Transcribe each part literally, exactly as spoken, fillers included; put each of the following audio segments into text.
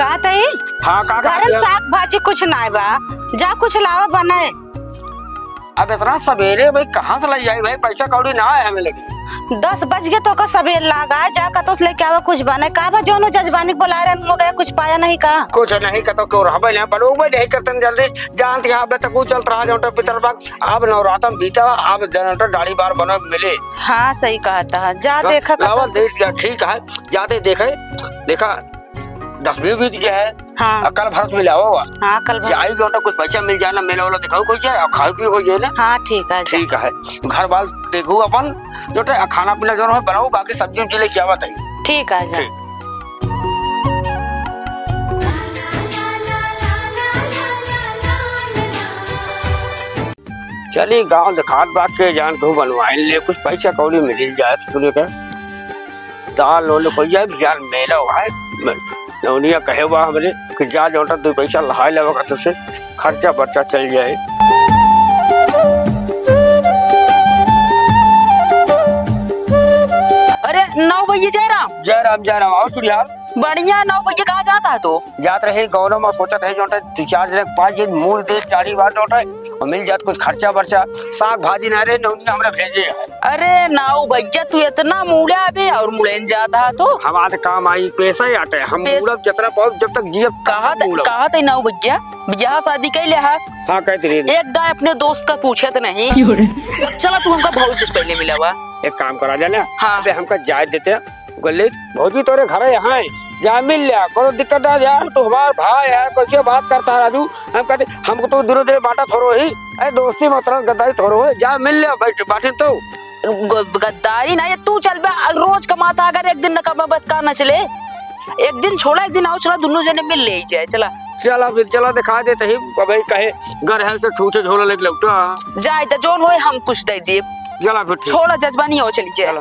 का तई? हाँ, का घर में कहत है? साग भाजी कुछ नाय बा, जा कुछ लावा बनाए। अब इतना सबेरे भाई कहाँ से लइ जाई भाई, पैसा कौड़ी ना आए हमें लगे। दस बज गए तो का सबेर लागा, जा कतो से लेके आवा कुछ बनाए। का बा जौनो जजमानी के बोलाए रहन, हो गया कुछ पाया नहीं का? कुछ नहीं कतो क्यों रहबे ना, बनोबे नहीं करतन जल्दी। जानत है अबे तक ऊ चलत रहा जौन पितर बक, अब नवरातम बीता, अब जनरेटर दाढ़ी बार बनो मिले। हाँ, सही कहत है, जा हाँ, देखा लावा कतो। देख जा, ठीक है, जाते देखे, देखा, दसवीं बीत गया है। हाँ। आ, कल भरत मिलावा हुआ। हाँ, कल भरत। जाई जो तो कुछ पैसा मिल जाए ना, मेला वाला दिखाओ कोई जाए, और खाओ पियो हो जाए ना। हाँ, ठीक है, जा। ठीक है, घर बाल देखो अपन, जो तो खाना पीना जो है बनाओ, बाकी सब्जी उब्जी लेके आवा तई। ठीक है, जा। ठीक। चली गाँव देखात बा के जान कहूँ बनवाइन ले, कुछ पैसा कौड़ी मिल जाए ससुरे के। दाल ओल हो जाए, बिहार मेला हुआ है। नौनिया कहे बा हमरे कि जा जौन दो पैसा लहाए लेवा का तुझसे खर्चा बर्चा चल जाए। अरे नौ भैया जयराम। जयराम, जयराम, आओ चुड़ियार। बढ़िया नौ भैया, कहाँ जाता है तू? जात रहे गौरव में, सोचत रहे जौन दो चार जने के पास जे मूड़ दे, दाढ़ी बार जौन है, और मिल जात कुछ खर्चा बर्चा, साग भाजी ना रहे, नौनिया हमरा भेजे है। अरे नाऊ भैया, तू इतना मूड़ा बे और मुड़ेन जाता है तू? हमारे काम आई, पैसा ही आटे, हम पैस- मूड़ब जतरा पाओ, जब तक जियब, तब कहा तक त-, मूड़ब। कहा तई नाऊ भैया, ब्याह शादी कइ ले हा? हाँ, कहते रहे। एक दाए अपने दोस्त का पूछे तो नहीं। क्यों रे? चला तू हमका भौजी से पहले मिलावा। एक काम करा जाने, हाँ। अबे हमका जाए देते हैं, बोले, "भौजी तोरे घर यहाँ है, जा मिल लिया, कोनो दिक्कत ना यार, तू हमार भाई है, कैसे बात करता है राजू?" हम कहते, "हमको तो दिनों दिन बाटा थोड़ो ही, अरे दोस्ती मतलब गद्दारी थोड़ो है, जा मिल लिया, बैठ, बैठे तो।" ग-, गद्दारी ना, ये तू चल बे, रोज कमाता, अगर एक दिन न कमा बत का न चले, एक दिन छोड़ा, एक दिन आओ, चला, दोनों जने मिल ले जाए, चला। चला फिर, चला दिखा देते ही, अबे कहे, "घर है से छूछे झोला लेके लौटा।" जाए तो जोन होए, हम कुछ दे दिए। चला फिर, ठीक। छोड़ा जजबानी हो, चली जाए। चला।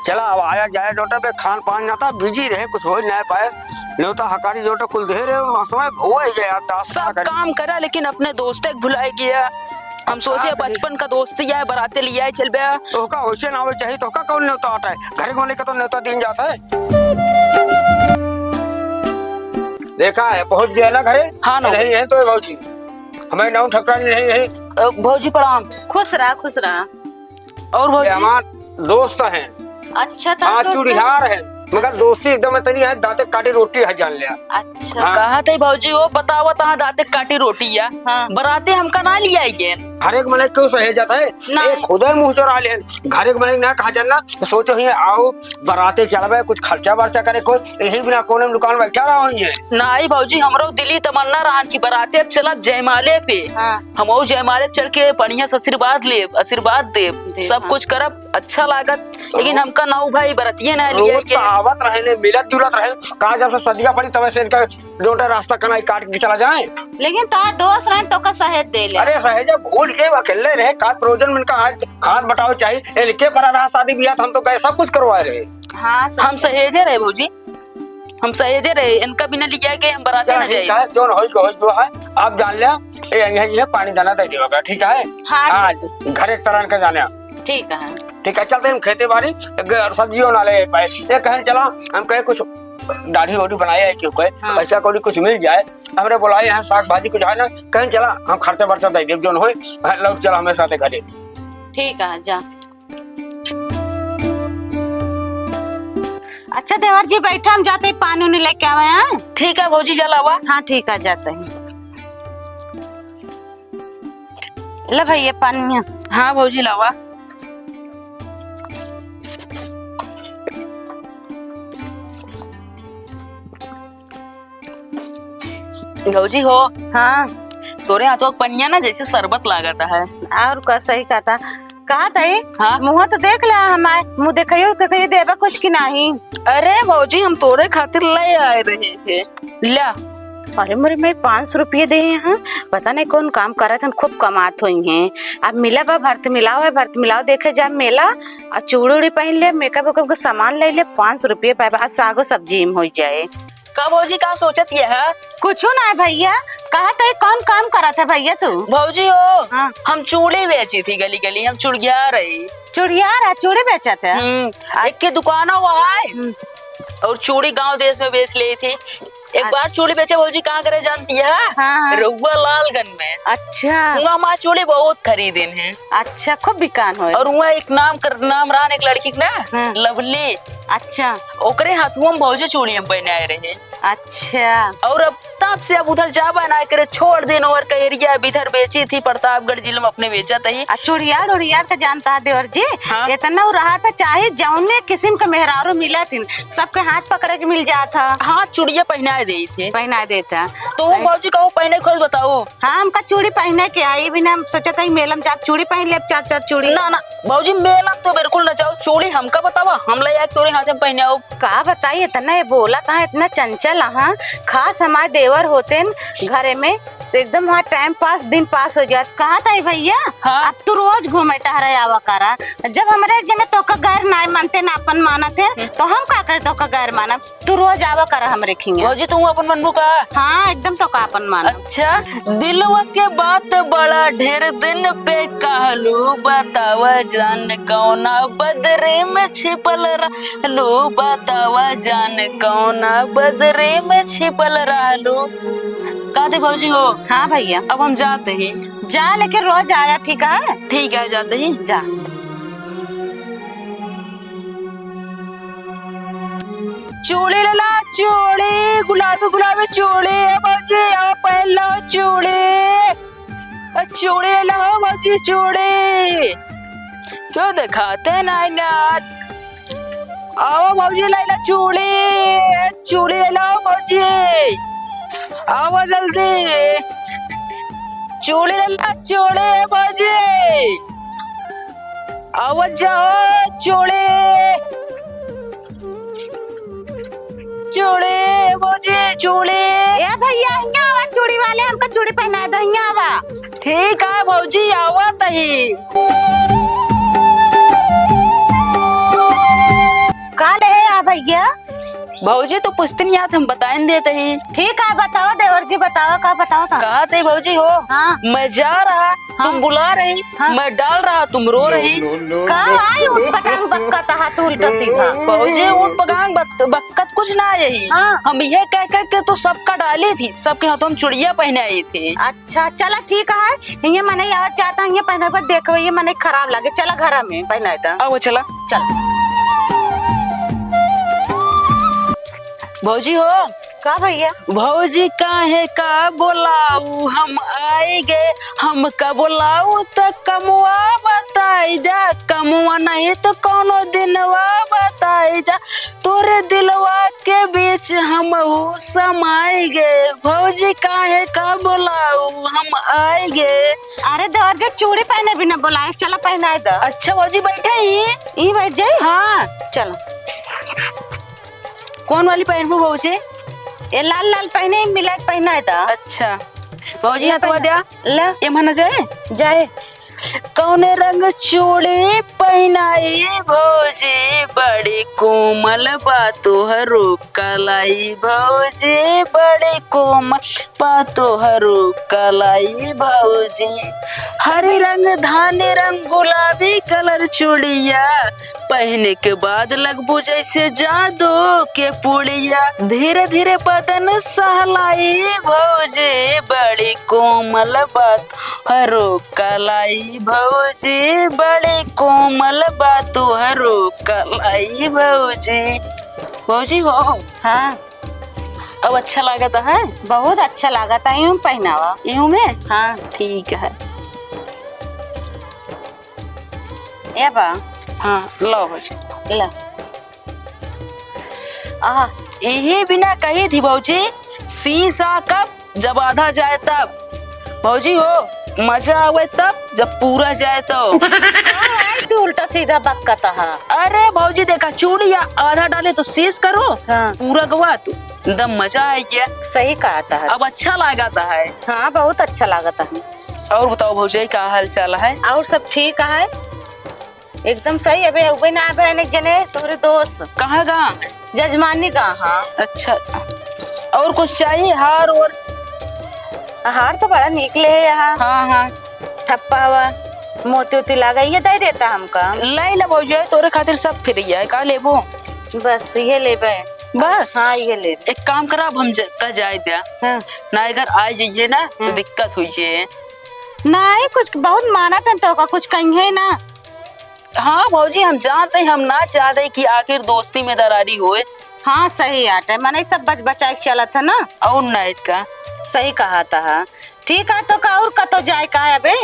चला, अब आया जाए जोटा पे खान पान जाता, बिजी रहे, कुछ हो ही ना पाए। न्योता हकारी जोटा कुल दे रहे हो, समय भो ही गया, दास सब का करी? काम करा, लेकिन अपने दोस्ते के भुलाए गया। हम सोचे, हाँ, तो बचपन का दोस्ती है, बराते लिया है, चल बे। तो का होइसे ना होए चाहिए, तो का कौन न्योता आता है? घर में लेकर तो न्योता दिन जाता है। देखा है, पहुंच गया ना घरे? हाँ, ना। नहीं है तो ये भौजी, हमें नाऊ ठकरानी नहीं है। अ, भौजी प्रणाम। खुश रहा, खुश रहा। और भौजी? ये हमार दोस्त हैं। अच्छा, तो हाँ, दोस्त हैं? चूड़ीहार हैं, मगर दोस्ती एकदम इतनी है, दांते काटी रोटी है, जान लिया। अच्छा। हाँ। कहा थे भौजी, वो बतावा, तहाँ दांते काटी रोटी या? हाँ। बराते हमका ना लिया गए। हर एक मने क्यों सहे जाता है? नहीं। एक खुदे मुंह चोरा ले। घर एक मने ना कहा जाना, तो सोचो ही आओ, बराते चलबे, कुछ खर्चा बर्चा करे, कोई यही बिना कोने में दुकान बैठा रहा होइए। नहीं भौजी, हमरो दिली तमन्ना रहन कि बराते अब चलब जयमाले पे। हाँ। हम और जयमाले चढ़ के बढ़िया से आशीर्वाद लेब, आशीर्वाद देब, देब, सब हाँ। कुछ करब, अच्छा लागत, लेकिन रोज हमका नाऊ भाई बरतिये ना लिया रोज के। तो आवत रहे ने, मिलत जुलत रहे, का जब से सदिया पड़ी तब से इनका जोटा रास्ता कनाई काट के चला जाए। लेकिन तो दोस्त रहे तो का सहेज दे ले। अरे सहेजा भूल के अकेले रहे, का प्रयोजन में इनका हाथ, हाथ बटावे चाहिए, इनके पर रहा शादी ब्याह तो हम तो कहे सब कुछ करवाए रहे। हाँ, सही हम कहे। सहेजे रहे भौजी, हम सहेजे रहे, इनका बिना लिया के हम बराते चल, ना ठीक जाए। है, जोन होई को होई को है, आप जान लिया, ए, यही है, पानी दाना दे देगा, ठीक है? हाँ, हाँ, ठीक। घर एक तरह का जाने। ठीक है। ठीक है, चलते हम खेते बारी, ग-, सब्जियों ना ले पाए। ये कहन चला, हम कहे कुछ दाढ़ी वाढ़ी बनाए है क्यों कहे, हाँ। पैसा कौड़ी कुछ मिल जाए, हमरे बोलाए यहाँ साग भाजी कुछ है ना, कहन चला, हम खर्चा बर्चा दे देब, जोन होए, हाँ, लौट चला हमें साथे घरे। ठीक है, जा। अच्छा देवर जी, बैठा, हम जाते ही पानी उनी लेके आवे हैं। ठीक है भौजी, जा लावा। हाँ, ठीक है, जाते हैं। ले भैया, पानी है। हाँ भौजी, लावा। भौजी हो। हाँ। तोरे हाथों का पनिया ना जैसे शरबत लागत है। और का सही कहता। कहा तई? हाँ? मुँह तो देख ला हमार, मुँह देखइयो, देखइयो देबा कुछ कि नाही? अरे भौजी, हम तोरे खातिर ले आए रहे थे। ला। अरे मोरे, मैं पाँच सौ रुपये दे हैं, पता नहीं कौन काम करत हन, खूब कमात होई हैं। अब मिला बा भरत मिलाओ है, भरत मिलाओ देखे जा मेला, और चूड़ी उड़ी पहन ले, मेकअप वेकअप के सामान ले ले, पाँच सौ रुपये पाए बा, आज सागो सब्जी में हो जाए। का भौजी, का सोचत ये है? कुछो ना है भैया, कहा तई कौन काम करत है भैया तू? भौजी हो, हाँ। हम चूड़ी बेची थी गली गली, हम चुड़िया रही। चुड़िया रहा, चूड़ी बेचत है? हम्म, अच्छा। एक के दुकान हुआ है। हम्म। और चूड़ी गांव देश में बेच लेई थी। एक हाँ। बार चूड़ी बेचे भौजी कहाँ करे जानती है? हाँ, हाँ। रउआ लालगंज में। अच्छा। हुआँ हमार चूड़ी बहुत खरीदेन है। अच्छा, खूब बिकान होय। और हुआँ एक नाम कर, नाम रहन एक लड़की के ना, हाँ। लवली। अच्छा। ओकरे हथुआ में भौजी चूड़ी हम पहनाए रहे। अच्छा। और अब तब से अब उधर जाबा ना करे, छोड़ देन। और का एरिया अब इधर बेची थी, प्रतापगढ़ जिले में अपने बेचत ही। आ चूड़ियार उड़ियार का जानता है देवर जी, हाँ। इतना उ रहा था, चाहे जौने किस्म के मेहरारू मिला थी, सबके हाथ पकड़े के मिल जात ह। हाँ, चूड़िया पहनाए देई थे। पहनाए देत ह। तो वो सही। भौजी कहूँ पहने खोज बताओ। हाँ, हमका चूड़ी पहने के आई, बिना हम सोचत हई मेलम जाब चूड़ी पहन लेब, चार चार चूड़ी। ना, ना, भौजी मेलम तो बिल्कुल न जाओ, चूड़ी हमका बतावा, हम ले आए तोरे हाथे में पहने आओ। का बताई, इतना ये बोला था, इतना चंचल, हाँ, खास हमारे देवर होते न घरे में, तो एकदम वहाँ टाइम पास, दिन पास हो जात। कहा था भैया, हाँ। अब तू रोज घूमे टहरे आवा करा, जब हमरे एक जने तोका गैर नाय मानते ना अपन मानत है, हम्म। तो हम का करे तोका गैर मानब? तू रोज आवा करा हमरे खिया। भौजी, तू अपन मनबू का? हाँ, एकदम तोका अपन मानब। अच्छा, दिलवा के बात बड़ा ढेर दिन पे कहलू, बतावा जान कौना बदरी में छिपल रहलू, बतावा जान कौना बदरी में छिपल रहलू। का दे भौजी हो? हाँ भैया। अब हम जाते ही। जा, लेकिन रोज आया, ठीक है? ठीक है, जाते ही। जा। चूड़ी ले ला, चूड़ी, गुलाबी गुलाबी चूड़ी, ए भौजी, आओ पहन लो चूड़ी। ए, चूड़ी ले ला हो भौजी, चूड़ी। क्यों दिखाते नहीं नाच? आओ भौजी, ले ला चूड़ी, ए, चूड़ी ले ला हो भौजी, आओ जल्दी। चूड़ी ले ला, चूड़ी, ए भौजी। आवत जाओ, चूड़ी। चूड़ी, भौजी, चूड़ी। ए भैया, हियाँ आवा, चूड़ी वाले, हमका चूड़ी पहनाए दो, हियाँ आवा। ठीक है भौजी, आवत ही। का ले है आ भैया? भौजी, तो पुछते नहीं आते, हम बताए न देते ही। ठीक है, बताओ देवर जी, बताओ, का बताओ था? कहा थे भौजी हो? हाँ। मैं जा रहा, हाँ। तुम बुला रही, हाँ। मैं डाल रहा, तुम रो रही। का आई उठ पटांग बकत हा तू उल्टा सीधा? भौजी, उठ पटांग बक-, बकत कुछ ना यही। हाँ। हम ये कह कह के तो सबका डाली थी, सबके हाथों में चूड़िया पहनाई थी। अच्छा, चला ठीक है, ये मने आवत जाता है, ये पहने पर देखो, ये मने खराब लगे, चला घर में पहनाए था। आओ चला। चल। भौजी हो। का भैया? भौजी काहे का बोलाऊ हम आइगे, हमका बोलाऊ त कमुआ बताई जा, कमुआ नहीं त कौनो दिनवा बताई जा, तोरे दिलवा के बीच हमहू समाइगे, भौजी काहे का बोलाऊ हम आइगे। अरे देवर जी, चूड़ी पहने बिना बोलाए, चला पहनाए द। अच्छा भौजी, बैठे ही। ई बैठ जाई? हाँ। चला। कौन वाली पहनबू भौजी? ये लाल लाल पहने, मिला के पहनाए द। अच्छा। भौजी, ये हथवा पहना। द्या। ला। ये मना जाए? जाए। कौने रंग चूड़ी पहनाई भौजी, बड़ी कोमल बा तोहरो कलाई भौजी, बड़ी कोमल बा तोहरो कलाई भौजी। हरी रंग, धानी रंग, गुलाबी कलर चूड़िया, पहने के बाद लगबू जैसे जादू के पुड़िया। धीरे धीरे बदन सहलाई भौजी, बड़ी कोमल बा तोहरो कलाई भौजी, बड़ी कोमल बा तोहरो कलाई भौजी। भौजी हो। हाँ। अब अच्छा लागत है? बहुत अच्छा लागत है, यूं पहनावा। यूं में? हाँ। ठीक है। ए बा। हाँ, लो भौजी। ला। आ, यही बिना कही थी भौजी, शीशा कब, जब आधा जाए तब। भौजी हो, मजा आवे तब, जब पूरा जाए तो। का है तू उल्टा सीधा बकत हा? अरे भौजी देखा, चूड़िया आधा डाले तो शीश करो, हाँ। पूरा गवा तू, एकदम मजा आ गया। सही कहा था। अब अच्छा लागत है। हाँ, बहुत अच्छा लागत है। और बताओ भौजी, का हाल चाल है? और सब ठीक है। एकदम सही। अबे उबे ना आबे एक जने तोरे दोस्त। कहाँ गा? जजमानी गा, हाँ। अच्छा, और कुछ चाहिए? हार और? हार तो बड़ा निकले है यहाँ। हाँ, हाँ। ठप्पा हुआ, मोती उती लागा, ये दे देता हमका। लाई ला भौजी, तोरे खातिर सब फ्री है, का लेबो? बस ये लेबे। बस? हाँ, ये ले। एक काम करा, अब हम ज-, का जाए द्या। हाँ। ना अगर आ जाइए ना, तो हम्म। दिक्कत हुई जाए। नहीं, कुछ बहुत मानत हैं तो का कुछ कहीं है ना। हाँ भौजी, हम जानते हैं, हम ना चाहते कि आखिर दोस्ती में दरारी होए। हाँ, सही बात है, मने सब बच बचाए के चलत है ना। और ना इसका। सही कहा था। ठीक है, तो का और कतो जाए का है अबे?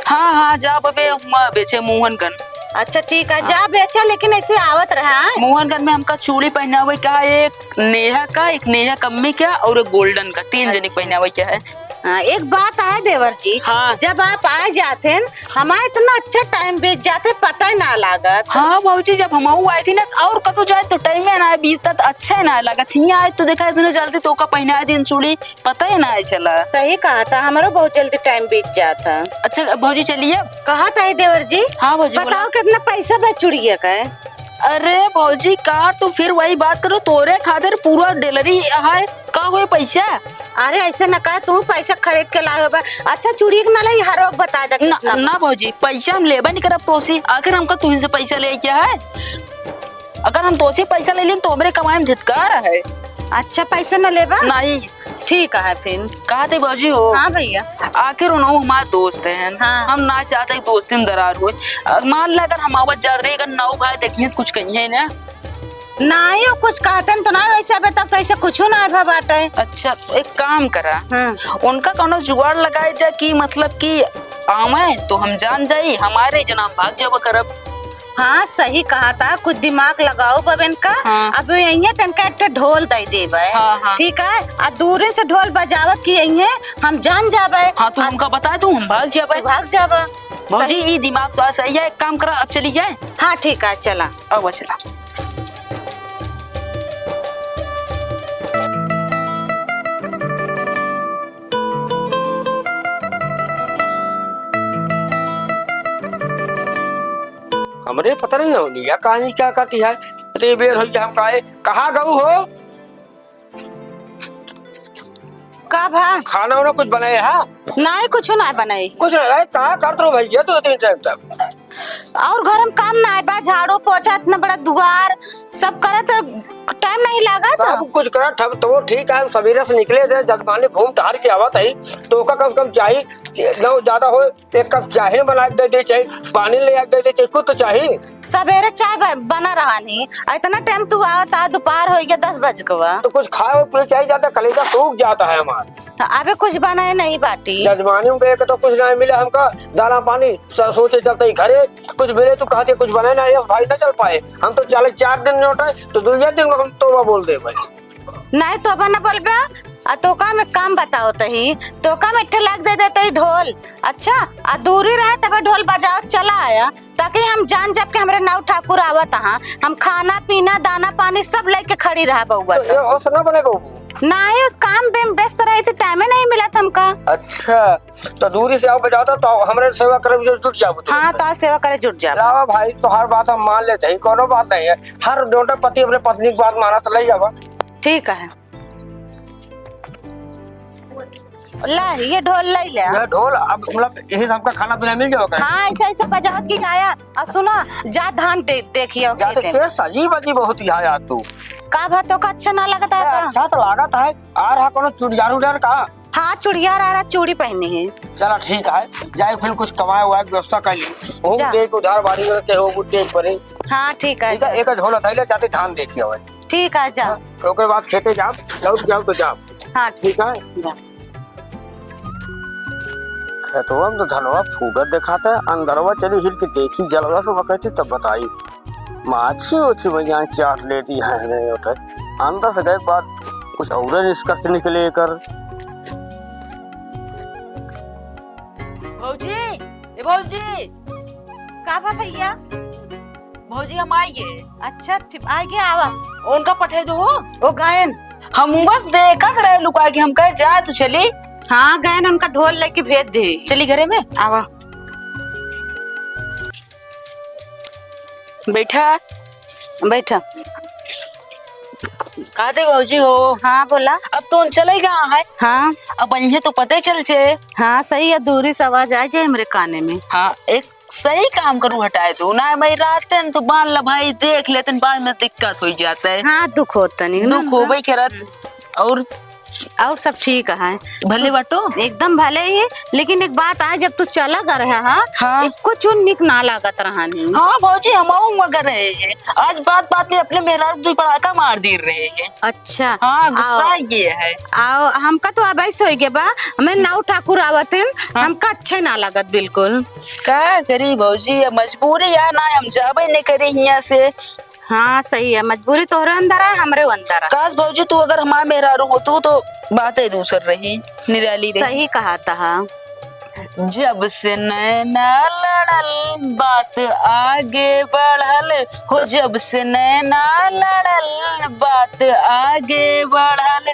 हाँ, हाँ, जाब अबे हुआ बेचे मोहनगंज। अच्छा, ठीक है, हाँ। जा बेचा, लेकिन ऐसे आवत रहा है। मोहनगंज में हमका चूड़ी पहनावे का, एक नेहा का, एक नेहा कम्मी का और एक गोल्डन का, तीन जने के अच्छा। पहनावे का है। हाँ, एक बात है देवर जी, हाँ। जब आप आ जाते हैं, हमारा इतना अच्छा टाइम बीत जाते, पता ही ना लागत। हाँ भौजी, जब हम आए थी ना, और कतो जाए तो टाइम ही ना बीतता, तो अच्छा ही ना लागत। हियाँ आए तो देखा इतने जल्दी तो का पहना दिन चूड़ी, पता ही ना है चला। सही कहा था, हमारो बहुत जल्दी टाइम बीत जाता। अच्छा भौजी, चलिए। कहा था देवर जी? हाँ भौजी, बोला। बताओ कितना पैसा बा चुड़िया का है? अरे भौजी, का तू फिर वही बात करो, तोरे खातिर पूरा डेलरी है, का हुए पैसा? अरे ऐसे न कह, तू पैसा खरीद के लाए होबा। अच्छा चुड़िया के ना ले, हर रोग बता दे ना, कितना ना बा। भौजी, पैसा हम लेबा नहीं करब तोसी, आखिर हमका तुहिन से पैसा ले क्या है? अगर हम तोसे पैसा ले लें तो हमरे कमाई में धिक्कार है। अच्छा, पैसा न लेबा? नहीं। ठीक है फिर। कहा थे भौजी हो? हाँ भैया। आखिर उन्हों हमारे दोस्त हैं। हाँ। हम ना चाहते कि दोस्ती में दरार होए। अ, मान ला अगर हम आवत जात रही, अगर नौ भाई देखिए तो कुछ कहिए ना। नहीं, वो कुछ कहते हैं तो ना, वैसे अबे तक तो ऐसे कुछ ना भा बाटे। अच्छा, तो एक काम करा। हाँ। उनका कोनो जुगाड़ लगाई दे कि मतलब कि आवे तो हम जान जाई, हमारे जना भाग जावा करब। हाँ, सही कहा था, कुछ दिमाग लगाओ बबेन का। हाँ। अब यहीं तनका एक ठे ढोल दे देबे। हाँ, हाँ। ठीक है, आ दूरे से ढोल बजावत कि यहीं हम जान जाबे। हाँ, तू आ हमका बता, तू हम भाग जाबे। तू भाग जाबे। भौजी, सही। ई दिमाग तो सही है, एक काम करा, अब चली जाए। हाँ, ठीक है, चला। अब चला। हमरे पता नहीं नौनिया कहानी क्या करती है। अरे बेर हो गया, हम काहे, कहाँ गऊ हो? का भा? खाना वाना कुछ बनाए है? नहीं, कुछ ना बनाए। कुछ ना, अरे कहाँ करत रहो भैया तू तीन टाइम तक? और घर में काम ना आए बा, झाड़ू पोछा, इतना बड़ा दुआर, सब करत टाइम नहीं लागत? सब कुछ करत हम तो ठीक है, हम सवेरे से निकले थे, जब माने घूम टहर के आवत है, तो ओका कम से कम चाही, नौ ज्यादा हो, एक कप चाही न बना के दे दे, चाही पानी ले आके दे दे, चाही कुछ तो चाही। सवेरे चाय ब-, बना रहा नहीं, इतना टाइम तू आवत आ, दोपहर हो गया, दस बज गवा। तो कुछ खाए पिए चाही, ज्यादा कलेजा सूख जाता है हमार। तो अबे कुछ बनाए नहीं बाटी। जजमानी में गए के तो कुछ नहीं मिला हमका, दाना पानी स-, सोचे चलते ही घरे कुछ मिले तो कहते कुछ बनाए ना, ये भाई ना चल पाए। हम तो चले चार दिन लौटे तो दुइया दिन में हम तोबा बोल दे भाई। नहीं तोबा ना बोलबे। आ तोका में काम बताओ तही, तोका में एक ठे लाग दे देते ही ढोल। अच्छा, आ दूरी रहे तबे ढोल बजाओ चला आया। ताकि हम जान जाब कि हमरे नाऊ ठाकुर आवत हाँ, हम खाना पीना दाना पानी सब लेके खड़ी रहा बउआ तो सब। ये होश ना बने बहू। नाही, उस काम में व्यस्त रही थी, टाइम ही नहीं मिला था हमका। अच्छा, तो दूरी से आओ बजाओ तो हमरे सेवा करे में जुट जाओ तुम। हाँ, तो आज सेवा करे जुट जाओ। लावा भाई, तोहार बात हम मान लेते हैं, कोनो बात नहीं है। हर जोटा पति अपने पत्नी की बात माना तो ले जावा। ठीक है। ला, ये ढोल ले ले। ये ढोल, अब मतलब यही से हमका खाना पीना मिल जाओ का? हाँ, ऐसे ऐसे बजाओ कि आया। और सुना, जा धान दे, देखियो जा खेते तो में। के सजी बजी बहुत यहाँ यार तू। का भा तोका अच्छा ना लगता है ए, का? अच्छा तो लागत है। आ रहा कोनो चुड़ियार उड़ियार का? हाँ, चुड़ियार आ रहा, चूड़ी पहनी है। चला ठीक है, जाए फिर कुछ कमाए हुआ व्यवस्था कर ली। वो जा। दे के उधार बाड़ी में के हो, वो दे पड़े। हाँ, ठीक है, ठीक है, जा। एक झोला धैले जाते धान देखिए भाई। ठीक है, जा। हाँ, ओकरे बाद खेते जाब, लौट जाब तो जाब। हाँ, ठीक है? जा। खेतवा में तो धनवा फूटत देखाता है, अंदरवा चली हिल के देखी, जलवा से बकैती तब बताई। माछी उछी भैया चाट लेती है, नहीं होता है। अंदर से गए बाद कुछ और निष्कर्ष निकले कर। भौजी, ए भौजी। का बा भैया? भौजी, हम आइए। अच्छा, ठीक, आइए, आवा। उनका पठे दो हो। ओ गायन। हम बस देखत रहे लुका के, हम कहे, "जा, तू चली।" हाँ, गायन उनका ढोल लेके भेज दे। चली घरे में। आवा। बैठा। बैठा। का दे भौजी हो? हाँ, बोला। अब तो चले गया है। हाँ। अब इन्हें तो पता ही चल छे। हाँ, सही है, दूरी से आवाज आ जाए हमरे काने में। हाँ, एक सही काम करू, हटाए दो ना भाई, रहते हैं तो बांध ला भाई, देख लेते हैं, बाद में दिक्कत हो जाता है। हाँ, दुख होता नहीं ना दुख हो हमका। भाई करत। और और सब ठीक है। भले तू बाटो? एकदम भले ही, लेकिन एक बात आए, जब तू चला गा रहा है, हाँ। एको चुन निक ना लागत रहा नहीं। हाँ भौजी, हम आऊ मगर रहे हैं। आज बात बात में अपने मेहरारू को पड़ाका मार दे रहे हैं। अच्छा। हाँ, गुस्सा आओ। ये है। आओ, हमका तो अब ऐसे हो गया बा, हमें नाऊ ठाकुर आवत हैं, हाँ। हमका अच्छे ना लागत बिल्कुल। का करी भौजी, अब मजबूरी है ना, हम जाबे नहीं करी हियां से। हाँ, सही है, मजबूरी तोहरे अंदर है, हमरे अंदर है। काश भौजी, तू अगर हमार मेहरारू होतू तो बातें दूसर रही, निराली रही। सही कहा तहा। जब से नैना लड़ल, बात आगे बढ़ल, हो जब से नैना लड़ल, बात आगे बढ़ल।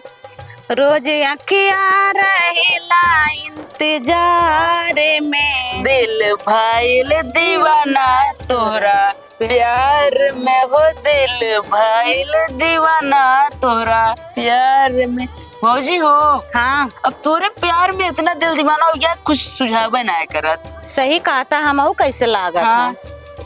रोज अखिया रहेला इंतजार में। दिल भइल दीवाना तोहरा प्यार में हो, दिल भइल दीवाना तोहरा प्यार में। भौजी हो, हाँ। अब तोरे प्यार में इतना दिल दीवाना हो गया, कुछ सुझावे ना करत। सही कहा था, हम कैसे लागत हाँ, है।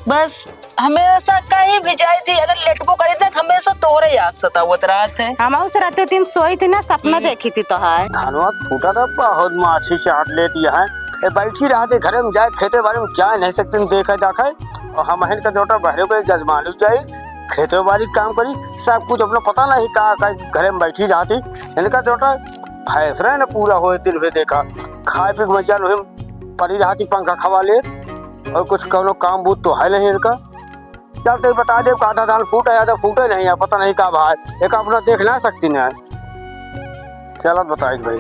बस हमेशा कहीं भी जाई थी, अगर लेटबो करी थी, हमेशा तोहरे याद सतावत रहत है। हम उस रात थी, हम सोई थी ना, सपना हम्म। देखी थी तोहार। धनवा फूटा था, बहुत माछी चाट लेती है। ए, बैठी रहते घरे में, जाए खेते बारे में जाए नहीं सकते, देखे दाखे। और हम हन का जोटा बहरे को जजमानी जाई, खेते बारी काम करी, सब कुछ अपना पता नहीं का, का घरे में बैठी रहती। इनका जोटा फैसला न पूरा होए, दिन भर देखा, खाए पी के मजा नहीं, पड़ी रहती पंखा खवा ले, और कुछ कौनो काम बूत तो है नहीं इनका। चल, तो बता दे, आधा धान फूटे, आधा फूटे नहीं है, पता नहीं का भाई, एक अपना देख ना सकती ना। चल, अब बताई भाई।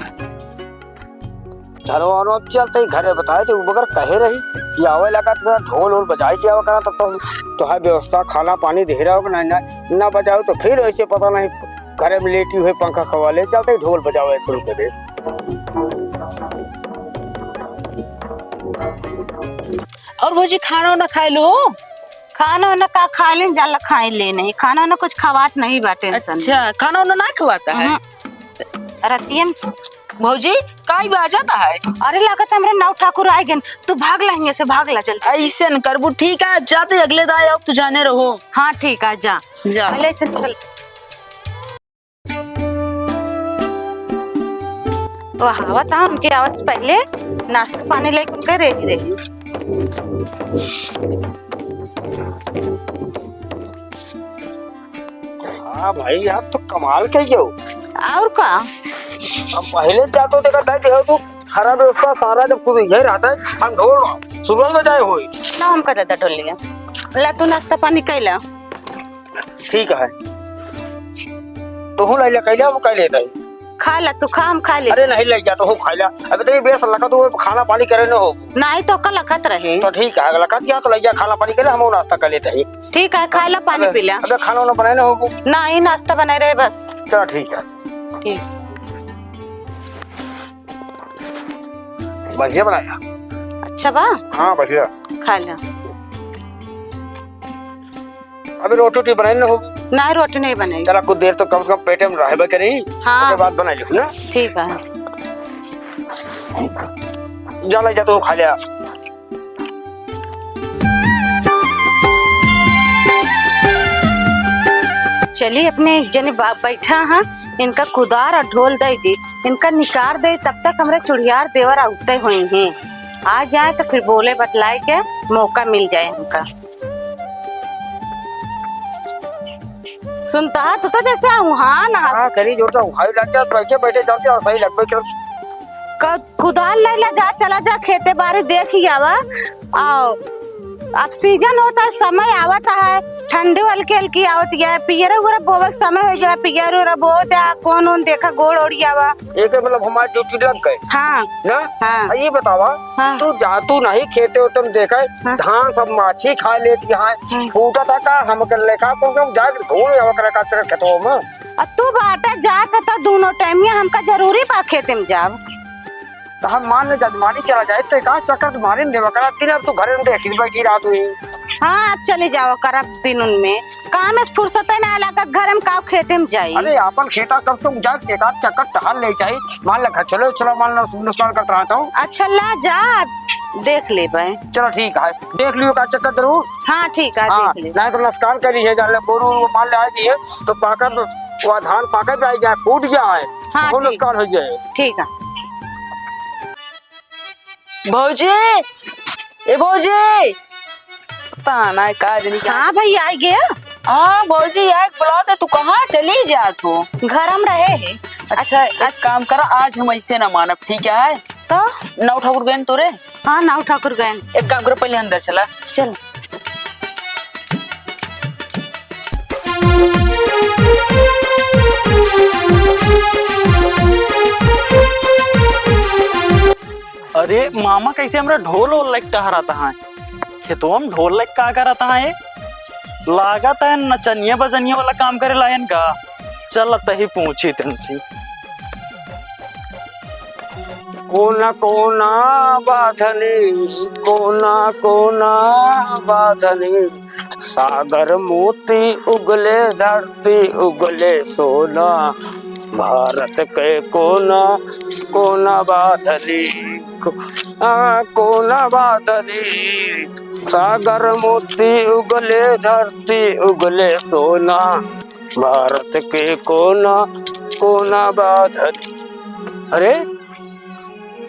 धनवानो अब चलते ही घरे बताए थे, वो बगर कहे रही कि आवे लगा तो ढोल वोल बजाई के आवे करा, तब तो, तो है व्यवस्था, खाना पानी दे रहा हो कि नहीं, ना, ना बजाओ तो फिर ऐसे पता नहीं घरे में लेटी हुए पंखा खवा ले, चलते ही ढोल बजावे शुरू करे। और भौजी, खाना वाना खाए लो? खाना वाना का खाए लेन, जाला खाए ले नहीं, खाना वाना कुछ खवात नहीं बा, tension। अच्छा, खाना वाना ना खवाता है? हम्म। रतियन। भौजी, काई बाजत है? अरे, लागत हमरे नाऊ ठाकुर आए गन। तू भाग ला हियां से, भाग ला जल्दी। ऐसे न करबू, ठीक है, अब जाते अगले दाए, अब तू जाने रहो। हाँ, ठीक है, जा। जा। पहले ऐसे निकल। तो आवत, हाँ, उनके आवत से पहले नाश्ता पानी लेके उनके ready रही। हाँ भाई, यार तो कमाल के हो। और का? हम पहले जातो देखा था कि हो तू खराब व्यवस्था सारा जब कुछ यही रहता है, हम ढोल सुबह बजाए होई। ना हमका दादा ढोल लिया। ला तू नाश्ता पानी कैला। ठीक है। तोहू लइला कैला, हम कैले रही। खा ला, तू खा, हम खा ले। अरे नहीं, लइ जा, तोहू खा ला। अबे तो ये बेस लखत हुए, खाना पानी करे न हो। नहीं तो का लखत रहे। तो ठीक है, लखत यहाँ तो लइ जा, खाना पानी करे, हम नाश्ता कर लेते हैं। ठीक है, खा ला, पानी अबे, पी ला। अबे खाना वाना बनाए न हो। नहीं, नाश्ता बनाए रहे बस। चल ठीक है। ठीक। बढ़िया बनाया। अच्छा बा? हाँ, बढ़िया। खा ला। अबे रोटी वोटी बनाई न हो? ना, रोटी नहीं बनाई। चला, कुछ देर तो कम से कम पेटे में रहबे करी। हाँ। ओके बाद बनाई लिखू ना। ठीक है। जा ले जा, तू खा ले। चली, अपने एक जने बा-, बैठा है, इनका कुदार और ढोल दे दी, इनका निकार दे, तब तक हमरे चुड़ियार देवर आउते हुए हैं, आ जाए तो फिर बोले बतलाए के मौका मिल जाए हमका। सुनता है तो, तो जैसे वहाँ ना हाँ, करी जोर तो वहाँ लग गया, बैठे बैठे जाते और सही लगबे कर। क-, कुदाल ले ले जा, चला जा खेते बारी देख ही आवा। आओ, अब सीजन होता है, समय आवत है, ठंडी हल्की हल्की आवत है, पियर उरा बोवे के समय हो गया, पियर उरा बो दे, कौन उन देखा गोड़ ओढ़ियावा। एक मतलब हमारी ड्यूटी लग गई। हाँ। ना? हाँ। आ, ये बतावा, हाँ। तू जा, तू नहीं खेते हो, तुम देखा, हाँ। धान सब माछी खा लेती है, हाँ। फूटा था का, हम कर लेखा, कौन कौन जाए, धूल या वगैरह का चक्कर खेतों में। आ, तू बाटा जाए पता दोनों टाइम, ये हमका जरूरी बा खेते में जाब। तो हम मान ले जजमानी चला जाए, तो कहाँ चक्कर तुम्हारे में देवा करा, दिन अब तू घरे में देख के बैठी रात हुई। हाँ, अब चली जावा करब दिनुन में। काम से फुर्सते ना लगा, घर में का खेते में जाई। अरे, आपन खेता कब तुम जाए, एक आध चक्कर टहल ले जाए। मान ला, घर चलो, चलो, मान ला, नुकसान करत रहत हूँ। अच्छा, ला जा, देख लेबे। चलो, ठीक है, देख लियो का चक्कर जरूर। हाँ, ठीक है, हाँ, देख ले। नहीं तो नुकसान करी है, जान ले, गोरू, वो मान ले, आ गई है, तो पाकर, वो धान पाकर भी आ गया है, फूट गया है, हाँ, बहुत ठीक। नुकसान हो गया है। ठीक है। भौजी, ए भौजी, पता ना का जनी का। हाँ भैया, आ गया। हाँ भौजी, आए बुलाते, तू कहाँ चली जात हो? घर हम रहे है। अच्छा, अच्छा, एक काम करा, आज हम ऐसे ना मानब, ठीक है? तो? नौ ठाकुर गए तोरे? हाँ, नौ ठाकुर गए। एक काम करो, पहले अंदर चला। चल। अरे मामा, कैसे हमरा ढोल ओल लेके टहरात हैं? खेतवा में ढोल लेके का करत हैं? लागत है नचनिया बजनिया वाला काम करे लायन का। चल तही पूछी तनसी। कोना कोना बाधनी, कोना कोना बाधनी, सागर मोती उगले धरती उगले सोना, भारत के कोना कोना बाधनी, को-, आ, कोना बाधनी, सागर मोती उगले धरती उगले सोना, भारत के कोना कोना बाधनी। अरे,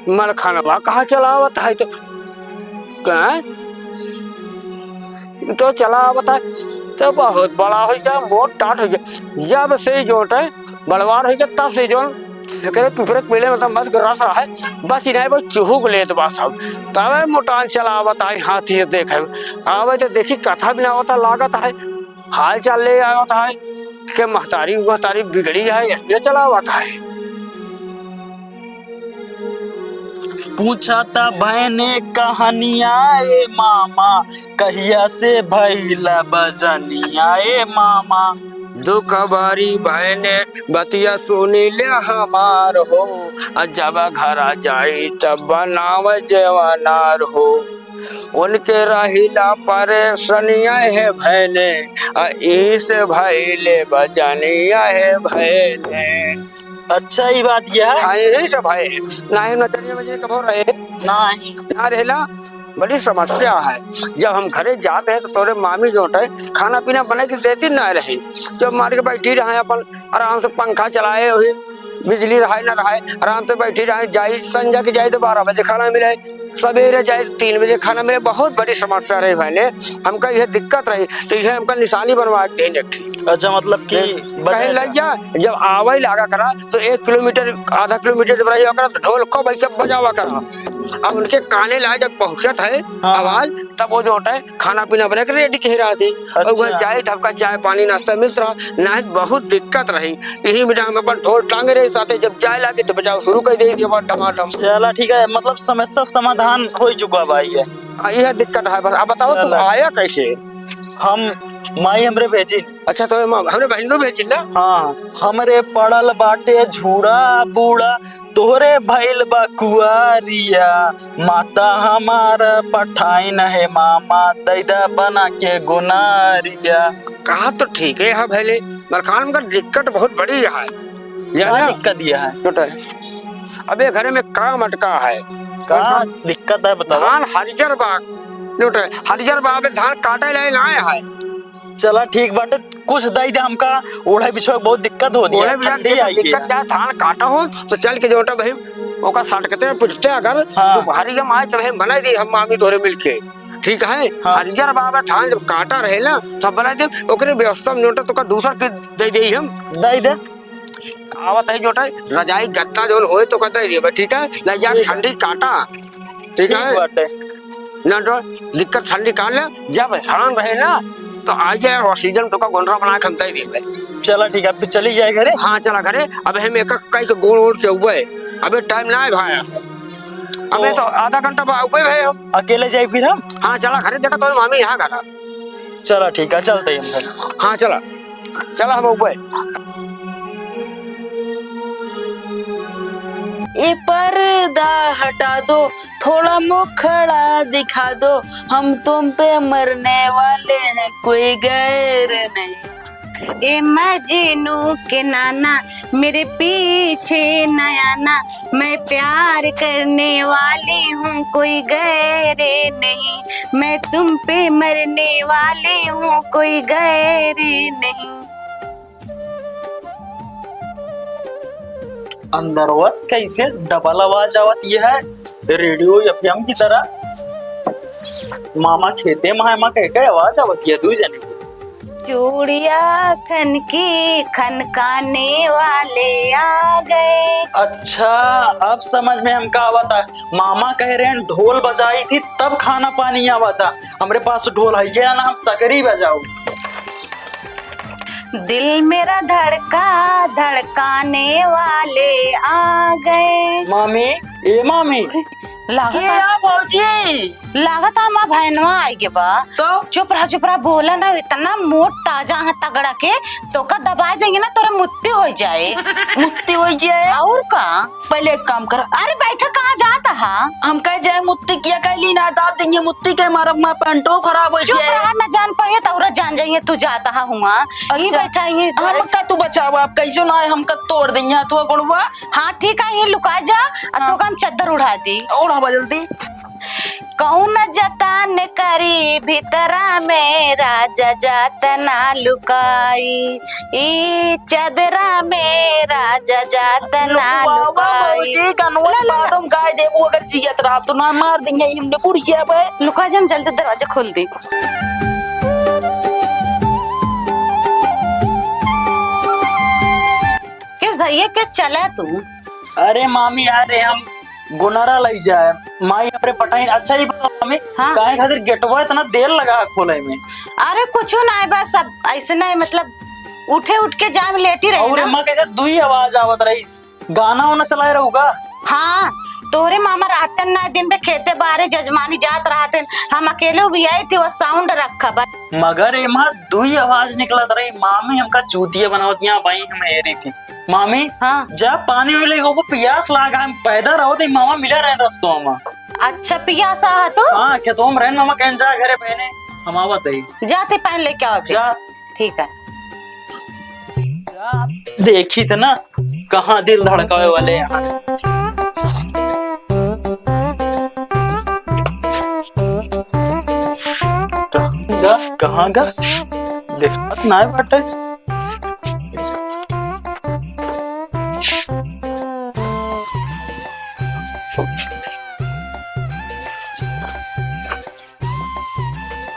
मलखानवा कहाँ चला आवत है तो? कहाँ? तो चला आवत है, तो बहुत बड़ा हो गया, मोट टाट हो गया। जब से ही जोट है, बड़वार हो गया, तब से जोन एकरे पिपरे के पेड़े में तो मत रस है, बस इन्हें बस चुहुक लेत बा सब। तबे मोटान चला आवत है, हाथी देखे। आवे तो देखी, कथा भी ना होता, लागत है। हाल चाल ले आवत है कि महतारी उहतारी बिगड़ी है, इसलिए चलावत है। पूछा त भैने कहनिया ए मामा, कहिया से भइल बजनिया ए मामा। दुख बारी भैने बतिया सुनी ले हमार हो, आ जब घरा जाई तब बनावे जेवनार हो। उनके रहिला परेशानिया है भैने, आ इस भैले बजनिया है भैने। अच्छा, ई बात यह है? हाँ, यही सब है। नाही नचनिया बजनिया कबो रहे? नाही। ना रहेला, बड़ी समस्या है। जब हम घरे जाते हैं तो तोरे मामी जोट है, खाना पीना बना के देती ना रही। जब मार के बैठी रहे अपन आराम से पंखा चलाए, वही बिजली रहे ना रहे, आराम से बैठी रहे, जाई, संझा के जाई तो बारह बजे खाना मिले, सवेरे जाई, तीन बजे खाना मिले, बहुत बड़ी समस्या रही भैने। हमका यह दिक्कत रही, तो यह हमका निशानी बनवा के देन एक ठी। अच्छा, मतलब कि ए, बजाए कहीं लग का? जा, जब आवे लागा करा, तो एक किलोमीटर, आधा किलोमीटर जब रही करा, तो ढोल को बैठ के बजावा करा। अब उनके काने लाए जब पहुँचत है हाँ। आवाज, तब वो जोट है, खाना पीना बना के रेडी कह रहा थी। और अच्छा। वह जाए, ढबका चाय पानी नाश्ता मिलत रहा, नहीं बहुत दिक्कत रही। यही में हम अपन ढोल टांगे रहे साथे, जब जाए लागे तो बजाओ शुरू कर दे दिया, बस धमाधम। चला ठीक है, मतलब समस्या समाधान हो चुका भाई है। आ, यह दिक्कत है बस। अब बताओ तुम चला। आया कैसे? हम माई हमरे भेजी। अच्छा, तो हम-, हमरे बहन को भेजी ना? हाँ। हमरे पड़ल बाटे झूड़ा बूड़ा, तोहरे भइल बा कुआरिया, माता हमार पठाइन है मामा, दैदा बना के गुनारिया। कहा तो ठीक है, हाँ भैले, मगर खान में का दिक्कत बहुत बड़ी है, का जाना? दिक्कत यह है? छोटा है। अबे घरे में काम अटका है। का दिक्कत है बताओ? धान हरियर बा, छोटा है, हरियर बा, अबे धान काटे लाए ना आए है। चला ठीक बाटे, कुछ दई दे हमका, ओढ़े बिछोए बहुत दिक्कत हो दिया, ओढ़े बिछोए ठंडी के आई दिक्कत है। क्या, धान काटा हो तो चल के जोटा भाई, ओका सटकते पिटते अगर हाँ। तो भारी जम आए तो भाई बनाई दी हम मामी तोरे मिलके, ठीक है? हाँ। हरियर बाबा धान जब काटा रहे ना तो बनाई दे, ओकरे व्यवस्था में नोटा तो का दूसर के दे दे हम। दई दे। आवत है जोटा रजाई गद्दा जोन होए तो का दे दे, ठीक है? ले जा ठीक है। ठंडी काटा, ठीक ठीक है? बाटे। ना तो दिक्कत ठंडी काट ले, जब हरान रहे ना, तो आ जाए ऑक्सीजन तो का गोंडरा बना के हम दे देबे। चला ठीक है, अब चली जाए घरे। हाँ, चला घरे। अब हम एक एक कई के गोड़ ओढ़ के उबे। अबे टाइम ना है भाई। अबे तो तो आधा घंटा बाद उबे भाई हम। अकेले जाए फिर हम? हाँ, चला घरे, देखा तो मामी यहाँ घरा। चला ठीक है, चलते हैं हम घर। हाँ, चला। चला हम उबे। ये पर्दा हटा दो, थोड़ा मुखड़ा दिखा दो, हम तुम पे मरने वाले हैं, कोई गैर नहीं। ए मजनू के नाना, मेरे पीछे न आना, मैं प्यार करने वाली हूँ, कोई गैर नहीं, मैं तुम पे मरने वाली हूँ, कोई गैर नहीं। अंदरवा से कैसे डबल आवाज आवत ये है, रेडियो एफएम की तरह। मामा खेते में है, माँ कह के आवाज आवत ये दुई जने की। चूड़िया खनकी खनकाने वाले आ गए। अच्छा, अब समझ में हमका आवत है। मामा कह रहे हैं ढोल बजाई थी तब खाना पानी आवत है। हमरे पास ढोल है ये ना, हम सकरी बजाओ। दिल मेरा धड़का धड़काने वाले आ गए। मामी, ए मामी। लागत के आ- आ भौजी? लागत है हमार भैनवा आई के बा। तो? चुप रहा, चुप रहा, बोला ना, इतना मोट ताजा है तगड़ा के, तोका दबाइ देंगे ना, तोरे मुत्ती होइ जाए। मुत्ती होइ जाए? और का? पहले एक काम कर। अरे बैठा, कहाँ जात हा? हम कहे जाए मुत्ती किया, कह ली ना दाब देंगे मुत्ती के मारब, मैं पैंटो खराब होइ चुप जाए। रहा, ना जान पाइए तो औरत जान जाइए, तू जात हा हुआ। अच्छा। बैठा ही। हमका तू बचावा, अब कैसे ना आए, हमका तोड़ देंगे हथवा गोड़वा। हाँ ठीक है, ये लुका जा, आ हाँ। तो हम चद्दर उड़ा दी। उड़ावा जल्दी। कौन जतन करी भीतरा में, राजा जात ना लुकाई, ई चदरा में राजा जात ना लुकावा लुकाई। भौजी, गनवा ला, ला, ला। बादम गाय देबू, अगर जियत रहा तो ना मार देंगे हमने बुढ़िया बे। लुका जा, हम जल्दी दरवाजा खोल दे। किस भैया के चला तू? अरे मामी, अरे हम गोनरा लई जाए, माई हमरे पटाई। अच्छा, ये बताओ मामी, हाँ। काहे खातिर गेटवा इतना देर लगा है खोले में? अरे कुछ ना है, बस अब ऐसे ना है, मतलब उठे उठ के जाए में लेटी रही और ना। माँ कैसे दुई आवाज आवत रही, गाना वाना चलाए रहूगा? हाँ, तोहरे मामा रहते ना, दिन भर खेते बाहरे जजमानी जात रहते, हम अकेले भी आई थी, वो साउंड रखा बस। मगर एमा दुई आवाज निकलत रही, मामी हमका चूतिया बनावत यहाँ भाई हम हेरी थी। मामी, हाँ। जा पानी उले, ओको पियास लाग, हम पैदा रहो थे, मामा मिला रहे रस्तों में। अच्छा, पियास आ तो? हाँ, खेतों में रहन मामा, कहन जा घरे बहने, हम आवत है। जाते पानी लेके आओ फिर। जा। ठीक है। जा, देखी थे ना, कहाँ दिल धड़कावे वाले यहाँ। जा, कहाँ गा? देखात नाय बाटे।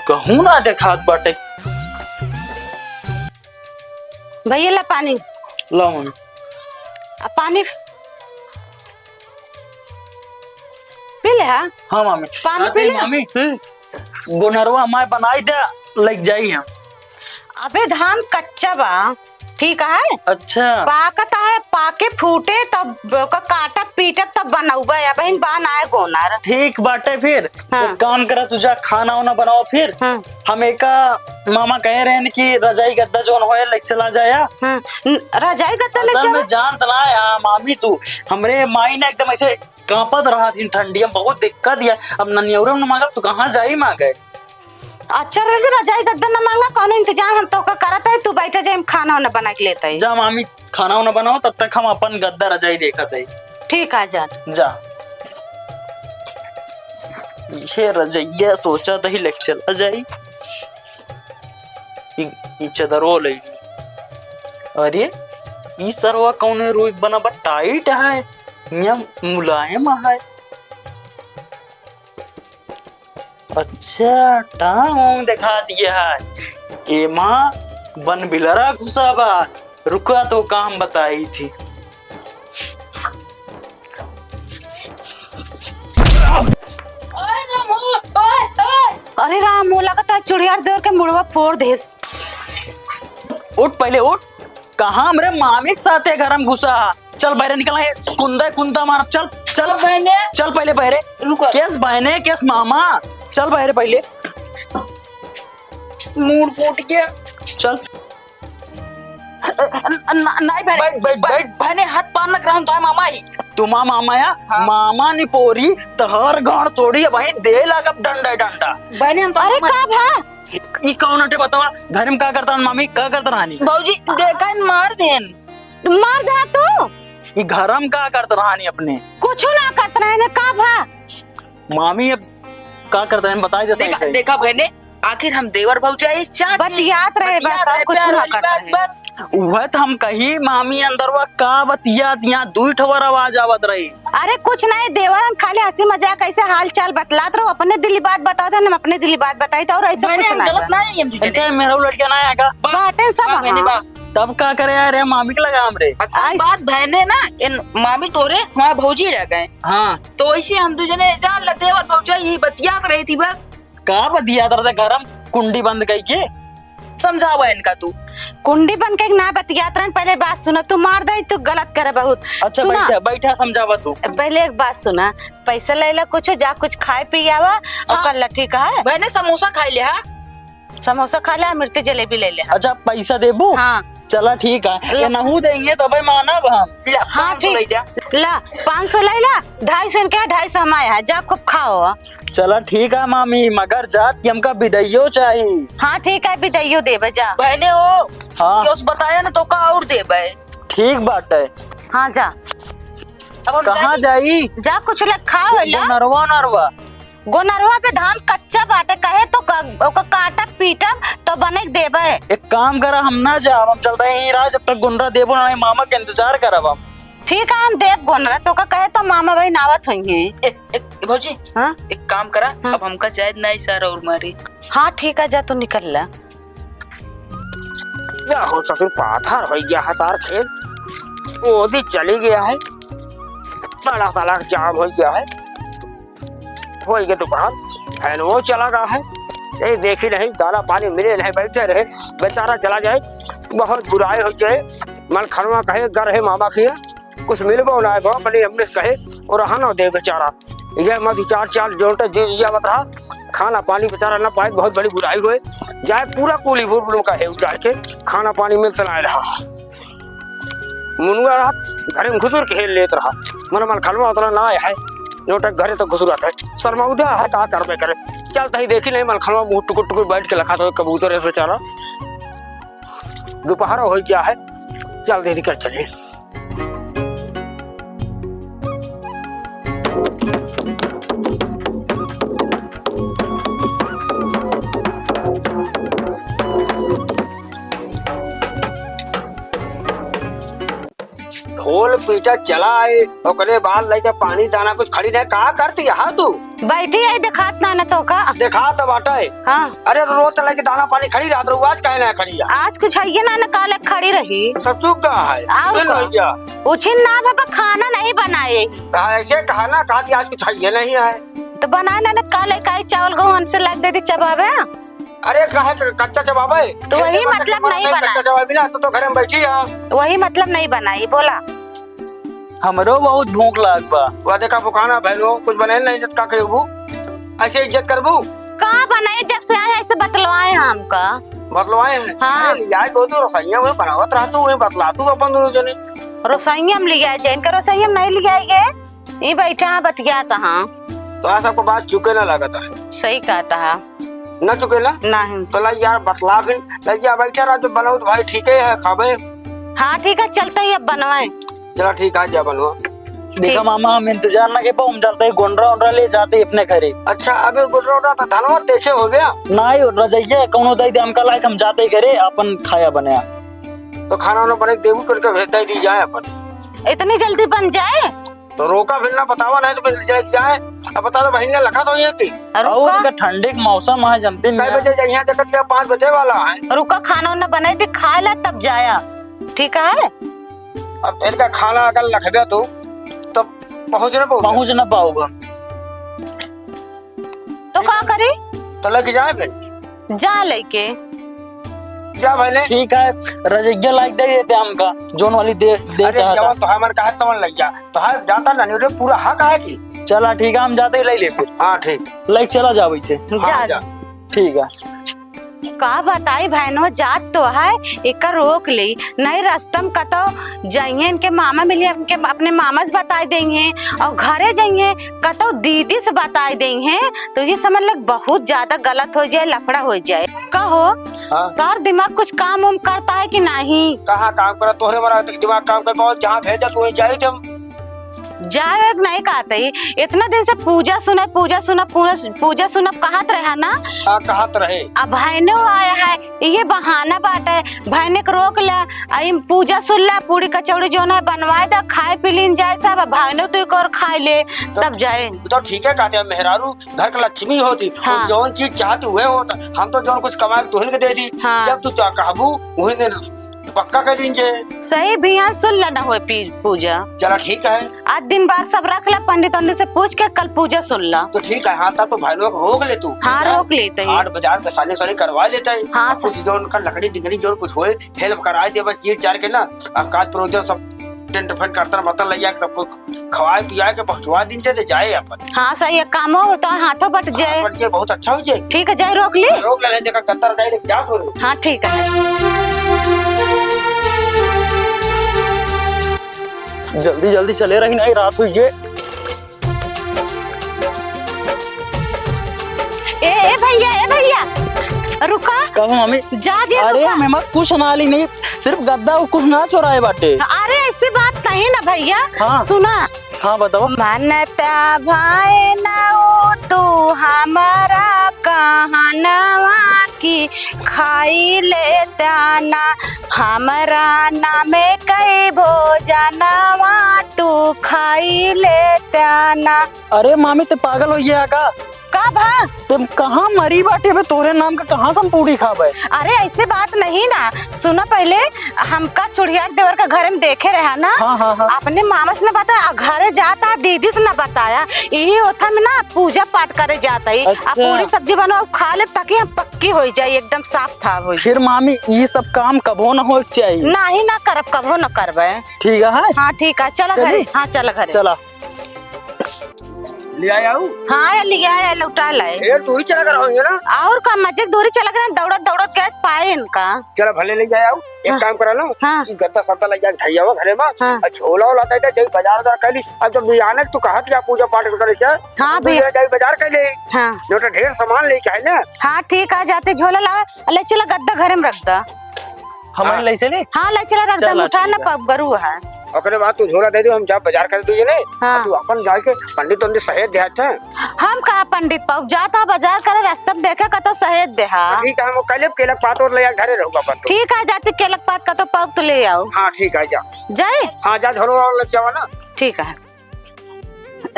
कहूँ ना देखात बाटे। भैया ला पानी। ला मम्मी। आ पानी पी ले हा? हाँ मामी। पानी पी ले। मामी, हम्म। गोनरवा माय बनाई दे, लग जाई हम। अबे धान कच्चा बा, ठीक है? अच्छा। पाकत है, पाके फूटे तब ओका काटब पीटब तब बनउबे, अबहिन बा नाय गोनर। ठीक बाटे फिर। हाँ। एक काम करा, तू जा खाना वाना बनाओ फिर। हाँ। हम एका मामा कहे रहन कि रजाई गद्दा जौन होए लेके चला जाया। हाँ। न-, रजाई गद्दा लेके असल में आवे? जानत ना या मामी तू, हमरे माई ना एकदम ऐसे कांपत रहत हिन ठंडिया में, बहुत दिक्कत या। अब ननियौरे में मांगब तो कहाँ जाई मांगे? अच्छा रह गई, रजाई गद्दा न मांगा, कौनो इंतजाम हम तोका करत है, तू बैठे जाए, हम खाना वाना बना के लेते हैं। जा मामी, खाना वाना बनाओ, तब तक हम अपन गद्दा रजाई देखत है। ठीक है, जा। जा। ये रजैया सोचा तही लेके चला जाई। ई, ई चदरो ले। अरे, ई सरवा कौने रुई बना बा, टाइट है, या मुलायम है। अच्छा, टांग वांग देखा दिया है। एमा बन बिलरा घुसा बा। रुका तो काम बताई थी। ओए राम हो, ओए, ओए। अरे राम हो, लगता है चुड़ियार देवर के मुड़वा फोड़ दे। उठ पहले उठ, कहाँ हमरे मामी के साथे घर में घुसा? चल बहरे निकल, ए, कुंदा कुंदा मार, चल, चल। चल बहने। चल पहले बहरे। रुको। केस बहने, केस मामा, चल बहरे पहले। मूड फूट गया। चल। न-, न-, नहीं बहने। बैठ, बैठ, बैठ। बहने हाथ पान लग रहा हूँ, तो मामा ही। तुम्हार मामा या, हाँ। मामा निपोरी, तोहर गांड तोड़ी, अबहीं दे लागब डंडा डंडा। बहने, हम तो अरे, मामा का भा? ई कौन हटे बतावा? घर में का करत रहन मामी, का करत रहनी? भौजी, देखा इन मार देन। मार दे तू। ई घर में का करत रहनी अपने? कुछ ना करत रहने, का भा? मामी, अब का करत रहन, बताई दे सही देखा, सही। देखा बहने, आखिर हम देवर भौजाई चाट ली। बतियात रहे बतियात बस, और रहे, कुछ प्यार ना वाली करत बात रहे। बस। उहे तो हम कही, मामी अंदरवा का बतियात, यहाँ दुई ठवर आवाज आवत रही। अरे कुछ नहीं, देवरन खाली हंसी मजाक, ऐसे हाल चाल बतलात रहो, अपने दिली बात बताओ थे, हम अपने दिली बात बताई थे, और ऐसे बहने, कुछ हम नहीं गलत बा। नहीं, हम इनके मेहरारू लड़के ना आएगा। बाटेन सब, वाह बहने, हाँ। वाह। तब का करे यार, ये मामी के लगा हमरे। असल आइस- बात बहने ना, इन मामी तोरे वहाँ भौजी रह गए। हाँ। तो ऐसे हम दू जने जान ले, देवर भौजाई यही बतियात रही थी बस। का बतियात रहते घर में कुंडी बंद कई के? समझावा इनका तू। कुंडी बंद कई के ना बतियात रहन, पहले बात सुना। तू मार दे, तू गलत करे बहुत। अच्छा, सुना। बैठा, बैठा, समझावा तू। पहले एक बात सुना, पैसा ले ला कुछ, जा कुछ खाए पी आवा, हाँ। ओकर ला ठीक है। बहने समोसा खाई ले, हाँ? समोसा खा ले, मिर्ची जलेबी ले ले। अच्छा, पैसा देबू? हाँ। चला ठीक है, ला। ये नहू देंगे तबे मानब हम। ला, हाँ, पाँच सौ ठीक। ले जा। ला, पाँच सौ ले ला, ढाई सौ इनके, ढाई सौ हमारे है, जा खूब खाओ। चला ठीक है मामी, मगर जात कि हमका बिदाइयो चाही। हाँ ठीक है, बिदाइयो देबे जा। बहने हो, हाँ। कि उस बताया ना तो का और देबे। ठीक बात है। हाँ जा। अब हम कहाँ जाई? जाई? जा कुछ ले खाओ ला। नरवा नरवा। गोनरवा पे धान कच्चा बाटे, कहे तो क-, ओकर काटब पीटब तो बने के देबे। एक काम करा, हम ना जाब, हम चलते हैं यहीं रहा, जब तक गोनरा देबो ना, मामा के इंतजार करब हम। ठीक है, हम देब गोनरा, तो का कहे तो मामा बहिन आवत होइहैं। ए, ए, ए, भौजी, हाँ? एक काम करा, हाँ। अब हमका जाए नहीं सर और मारी। हाँ ठीक है, जा तू निकल ला। या हो ससुर, पाथर होइ गया है सार खेत, ओदी चली गया है, बड़ा साला जाम होइ गया है। होइ गए दोपहर, फैन वो चला गया है। ए, देखी नहीं, दाना पानी मिले नहीं, बैठे रहे, बेचारा चला जाए, बहुत बुराई होइ जाए। मलखनवा कहे, "गर है मामा किया, कुछ मिलबो ना है, बाप ने हमने कहे, और रहा ना दे बेचारा।" ये मत चार चार जोंटे जी जी आवत रहा, खाना पानी बेचारा ना पाए, बहुत बड़ी बुराई हुए। जाए पूरा कूली भूर भूर का है, जाए के खाना पानी मिलता ना रहा। मुनुआ रात घरे में घुसुर के हेल लेत रहा। मन मलखनवा उतना ना आया है, नोटक घरे तो घुसुरत है। शर्मौदा है, का करबे करे। चल तही देखी नहीं, मलखनवा मुँह टुकुर टुकुर बैठ के लखा तो कबूतर है बेचारा। दोपहर हो गया है, चल देरी कर चले। ढोल पीटा चला आए, ओकरे बाद लइके पानी दाना कुछ खड़ी नहीं, का करती है तू? बैठी है, देखात ना, ना तो का? देखात बाटे। हाँ। अरे रोज तो लइके दाना पानी खड़ी रहत रहू, आज काहे ना खड़ी है? आज कुछ है ना, ना काले खड़ी रही। सब चूक का है? और दिन का? हो गया। उछिन ना बाबा, खाना नहीं बनाए। हाँ, ऐसे कहा ना, कहा कि आज कुछ है नहीं है। तो बनाए ना, ना काले काई चावल गेहूं हमसे लाग देती चबावे। अरे काहे क-, कच्चा चबावे? तो वही ये बात मतलब चबावे नहीं नहीं, बना। कच्चा चबावे ना, तो, तो घर में बैठी है। वही मतलब नहीं बनाई, बोला। हमरो बहुत भूख लाग बा। वह देखा भुखाना भैलो, कुछ बने नहीं, इज्जत का करबू? ऐसे इज्जत करबू? का बनाए जब से आए ऐसे बतलवाए हैं हमका। बतलवाए हैं? हाँ। अरे, लियाए को तो रसोइया में बनावत रहा तू, वही बतला तू अपन दोनों जने। रसोइया में लियाए जाए, इनका रसोइया में नहीं लियाए गए। ई बैठा है, बतियात है। तो आज सबको बात चुके ना लागत है। सही कहता है। ना चुके ना? नहीं। तो ला यार, बतला फिर। ला यार, बैठा रहा, जो बनाओ तो भाई ठीक है, खाबे। हाँ, ठीक है, चलते ही अब बनवाए। चला ठीक है, जा बनवा। देखा ठीक। मामा, हम इंतजार ना के पाओ, हम चलते ही गोंडरा ओंडरा ले जाते ही अपने घरे। अच्छा, अबे गोंडरा ओंडरा तो धनवा देखे हो गया? नहीं, रजैया कौनो दे दे, हमका लायक हम जाते ही घरे, अपन खाया बने। तो खाना वाना बने देबू करके भेज दे दी जाए अपन। इतनी जल्दी बन जाए? तो रोका फिर ना, बतावा नहीं तो फिर जाए, जाए। अब बता दो बहनिया लखा तो ये की। अरे और रुका। इनका ठंडी के मौसम है, जानते कै नहीं। बजे जाए? यहाँ देखत क्या पाँच बजे वाला है। रुका, खाना वाना बनाई थी, खा ला तब जाया, ठीक है? अब इनका खाना अगर लखबे तो, तो पहुँच ना पाओगे। पहुँच ना पाओगे। तो का करी? तो लेके जाए फिर। जा लेके। जा भले। ठीक है, रजैया लाइक दे देते हमका, जोन वाली दे, दे अरे चाहता। जवन तो हमारे कहा तवन लग जा, तो हर जाता ना, नहीं पूरा हक है कि। चला ठीक है, हम जाते ही ले ले फिर। हाँ ठीक। लाइक चला जाओ इसे। जा। हाँ, जा। ठीक है। का बताई बहनो, जात तो है, एकर रोक लेई, नहीं रस्तम कतौ जइहें इनके मामा मिली, इनके अपने मामा से बताई देइहें, और घरे जइहें कतौ दीदी से बताई देइहें, तो ये समझ ले बहुत ज्यादा गलत होइ जाए, लफड़ा होइ जाए। कहो, हाँ। तोर दिमाग कुछ काम उम करता है कि नहीं? कहाँ काम करत, तोहरे बड़ा दिमाग काम कर, बहुत जहाँ भेजा तू वहीं जाई थे हम। जाए एक नहीं कहत ही, इतना दिन से पूजा सुनब, पूजा सुनब, पूजा, पूजा सुनब कहत रहा ना। हाँ, कहत रहे। अब भैनो आया है, इहे बहाना बाटे, भैने के रोक ला, आ इम पूजा सुन ला, पूड़ी कचौड़ी जौन है बनवाए दा, खाए पी लीन जाए सब, अब भैनो तू एक और खाए ले, तो तब जाए। तो ठीक है कहते हैं, मेहरारू घर के लक्ष्मी होती, हाँ। वो जौन चीज चाहती उहे होता। हम तो जौन कुछ कमाए तुहिन के दे दी, हाँ। जब तू चा-, कहबू उही दिन पक्का कर दीन जे। सही भैया, सुन ला ना होए पी-, पूजा। चला ठीक है। आज दिन बार सब रख ला, पंडित उंडित से पूछ के कल पूजा सुन ला। तो ठीक है, हाँ, तब तो भाई लोग रोक ले तू। हाँ, ठीक है? रोक लेते हैं। हाट बाजार के सानी सानी करवा लेते हैं। हाँ, कुछ सर। जो उनका लकड़ी दिकड़ी जो कुछ होए, help करा दे बस, चीर चार के ना, अब काज परोजन सब टेंट फेंट करतन बर्तन लइया के सबको खवाए पियाए के पहुंचवा दीन जे, जाए अपन। हाँ, सही है, कामो तो हाथों बट जाए। हाँ, बट जाए, बहुत अच्छा हो जाए। ठीक है, जाए रोक ली। रोक ले, देखा गत्तर जाए, लेके जा थोड़े। हाँ, ठीक है। जल्दी जल्दी चले रही, नहीं रात हुई जे। ए, ए भैया, ए भैया, रुका। कब मामी? जा जे, अरे रुका। मेमा कुछ ना ली नहीं, सिर्फ गद्दा और कुछ ना चोराए बाटे। अरे ऐसी बात नहीं ना भैया, हाँ। सुना। हाँ, बताओ। मनता भाए ना ओ तू हमारा कहनवा की खाई लेता ना, हमरा नामे कई भोजनवा तू खाई लेता ना। अरे मामी, ते पागल हो गया का? का भा? ते कहाँ मरी बाटे बे? तोरे नाम का कहाँ से हम पूड़ी खाबे? अरे ऐसे बात नहीं ना, सुना पहले, हमका चुड़ियार देवर का घर में देखे रहा ना, हाँ, हाँ, हाँ। अपने मामा से न बताया, घरे जाता दीदी से न बताया, यही होता में ना पूजा पाठ करे जाता ही। अच्छा। अब पूड़ी सब्जी बनाओ, खा ले, ताकि हम पक्की हो जाए, एकदम साफ था हो। फिर मामी, ये सब काम कबो न हो चाहिए। नहीं ना करब, कबो न करबे। ठीक है। हाँ ठीक है, चला चली? घरे। हाँ चला घरे। चला। ले आया हूँ। हाँ, ये ले आया, लौटा लाए। ढेर दूरी चला कर होंगे ना? और का मजे की दूरी चला कर, दौड़त दौड़त गए पाए इनका। चला भले ले आया हूँ। एक हाँ। काम करा ना, हाँ। कि गद्दा सद्दा ले जाके धैया हुआ घरे में, हाँ। और झोला वोला दे दे, जाई बाजार उजार कर ली। अब जब बियाने तू कहत या पूजा पाठ करे क्या? हाँ तू भैया। ये जाई बाजार कर ले। हाँ। जो तो ढेर सामान लेके आए ना। हाँ ठीक है, जाते झोला लावे, ले चला गद्दा घरे में रख दा। हमारे हाँ। ले चली? हाँ, ले चला, रख दे, चला, उठा ना ठीक है। पब गरु है। ओकरे बाद तू झोला दे दे, हम जा बाजार कर दीजिए ने। हाँ। तू अपन जाके पंडित उंडित सहेज दे, अच्छा? हम कहा पंडित पाऊ, जाता बाजार करे, रास्ता में देखे का तो सहेज दे, हाँ। ठीक है, हम कल केलक पात और ले आ, घरे रहूंगा अपन तो। ठीक है, जाती केलक पात का तो पाऊ तो ले आओ। हाँ, ठीक है, जा। जाए? हाँ, जा, झोला और ले जावा ना। ठीक है।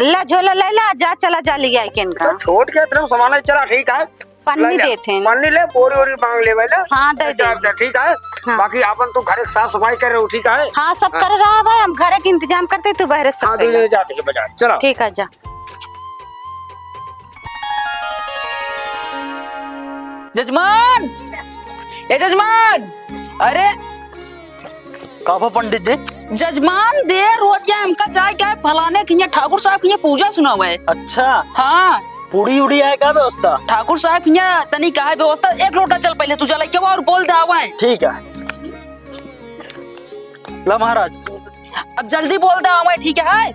ला झोला ले ला, जा, चला जा, लिया के इनका। तो छोट के इतना सामान है, चला, ठीक है। पन्नी ले जा। देत हैं। पन्नी ले, बोरी ओरी मांग ले भाई ना। हाँ, दे अच्छा, दे। अच्छा, ठीक है। हाँ। बाकी आपन तू घर के साफ सफाई कर रहे हो, ठीक है? हाँ, सब हाँ। कर रहा है भाई, हम घर के इंतजाम करते, तू बाहर से हाँ, कर दू ले। जने जाते हैं बाजार, चला। ठीक है, जा। जजमान, ए जजमान, अरे का भा पंडित जी? जजमान, देर होत गया, हमका जाए क्या है, फलाने के यहाँ ठाकुर साहब के यहाँ पूजा सुना हुआ है। अच्छा। हाँ। पूड़ी उड़ी है का व्यवस्था? ठाकुर साहब के यहाँ तनी का है व्यवस्था, एक लोटा चल पहले तू जा लेके आवा और बोल दे आवा है। ठीक है। ला महाराज। अब जल्दी बोल दे आवा है, ठीक है?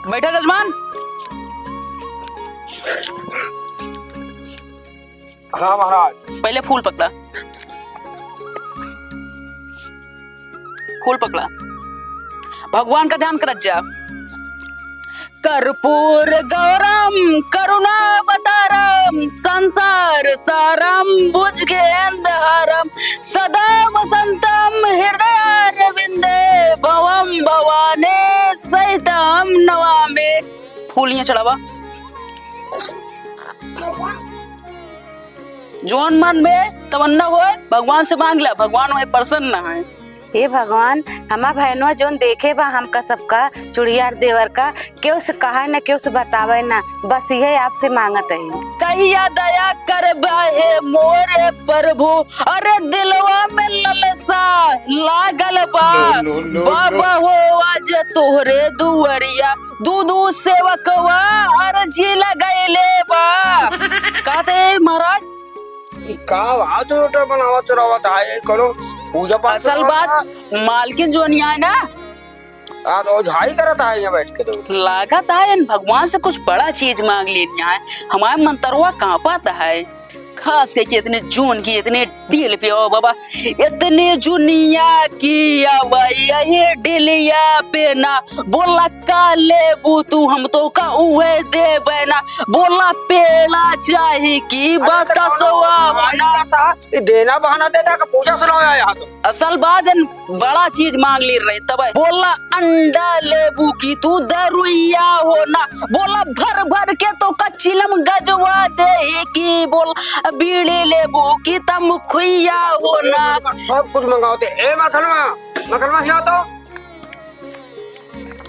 बैठा जजमान। हाँ महाराज। पहले फूल पकड़ा, फूल पकड़ा, भगवान का ध्यान करत जा। कर्पूर गौरम करुणावतारम संसार सारम भुजगेंद्रहारम सदा वसंतम हृदयारविंदे भवम भवानी सहितम नमामि। फूल यहाँ चढ़ावा। जौन मन में तमन्ना होए, भगवान से मांग ला, भगवान वही प्रसन्न है। हे भगवान, हमार भैनवा जौन देखे बा हमका सबका, चुड़ियार देवर का, केहू से कहा न, केहू से बतावे न, बस इहे आपसे मांगत हई। कहिया दया करबा हे मोरे प्रभु, अरे दिलवा में ललसा लागल बा। No, no, no, no। बाबा हो आज तोहरे दुआरिया, दू दू सेवकवा अर्जी लगैले बा। कहते महाराज, ई का बा? तू रोटा बनावत चुरावत है, ये करो पूजा पाठ असल चुरावत बात, है। मालकिन जो नहीं आए ना, आ तो झाई करत है यहाँ बैठ के तो। लागत है इन भगवान से कुछ बड़ा चीज मांग लेनी है, हमारे मंतरवा कांपत है। खास करके इतने जून की, इतने डील पे आओ बाबा, इतने जुनिया की आवाई है डीलिया पे ना। बोला का लेबू तू, हम तो का उहे देबे ना। बोला पेड़ा चाही कि अरे तो बतासवा कौनो बहाना। ये देना बहाना देता कि पूजा सुनावे आया तो। असल बात है, बड़ा चीज मांग ले रहे तब। बोला अंडा लेबू की तू दरुइया हो ना। बोला भर भर के तो का चिलम गजवा दे की। बोला बीड़ी लेबू की तम खुइया हो ना। सब कुछ मंगावते। ए मखनवा, मखनवा हिया तो।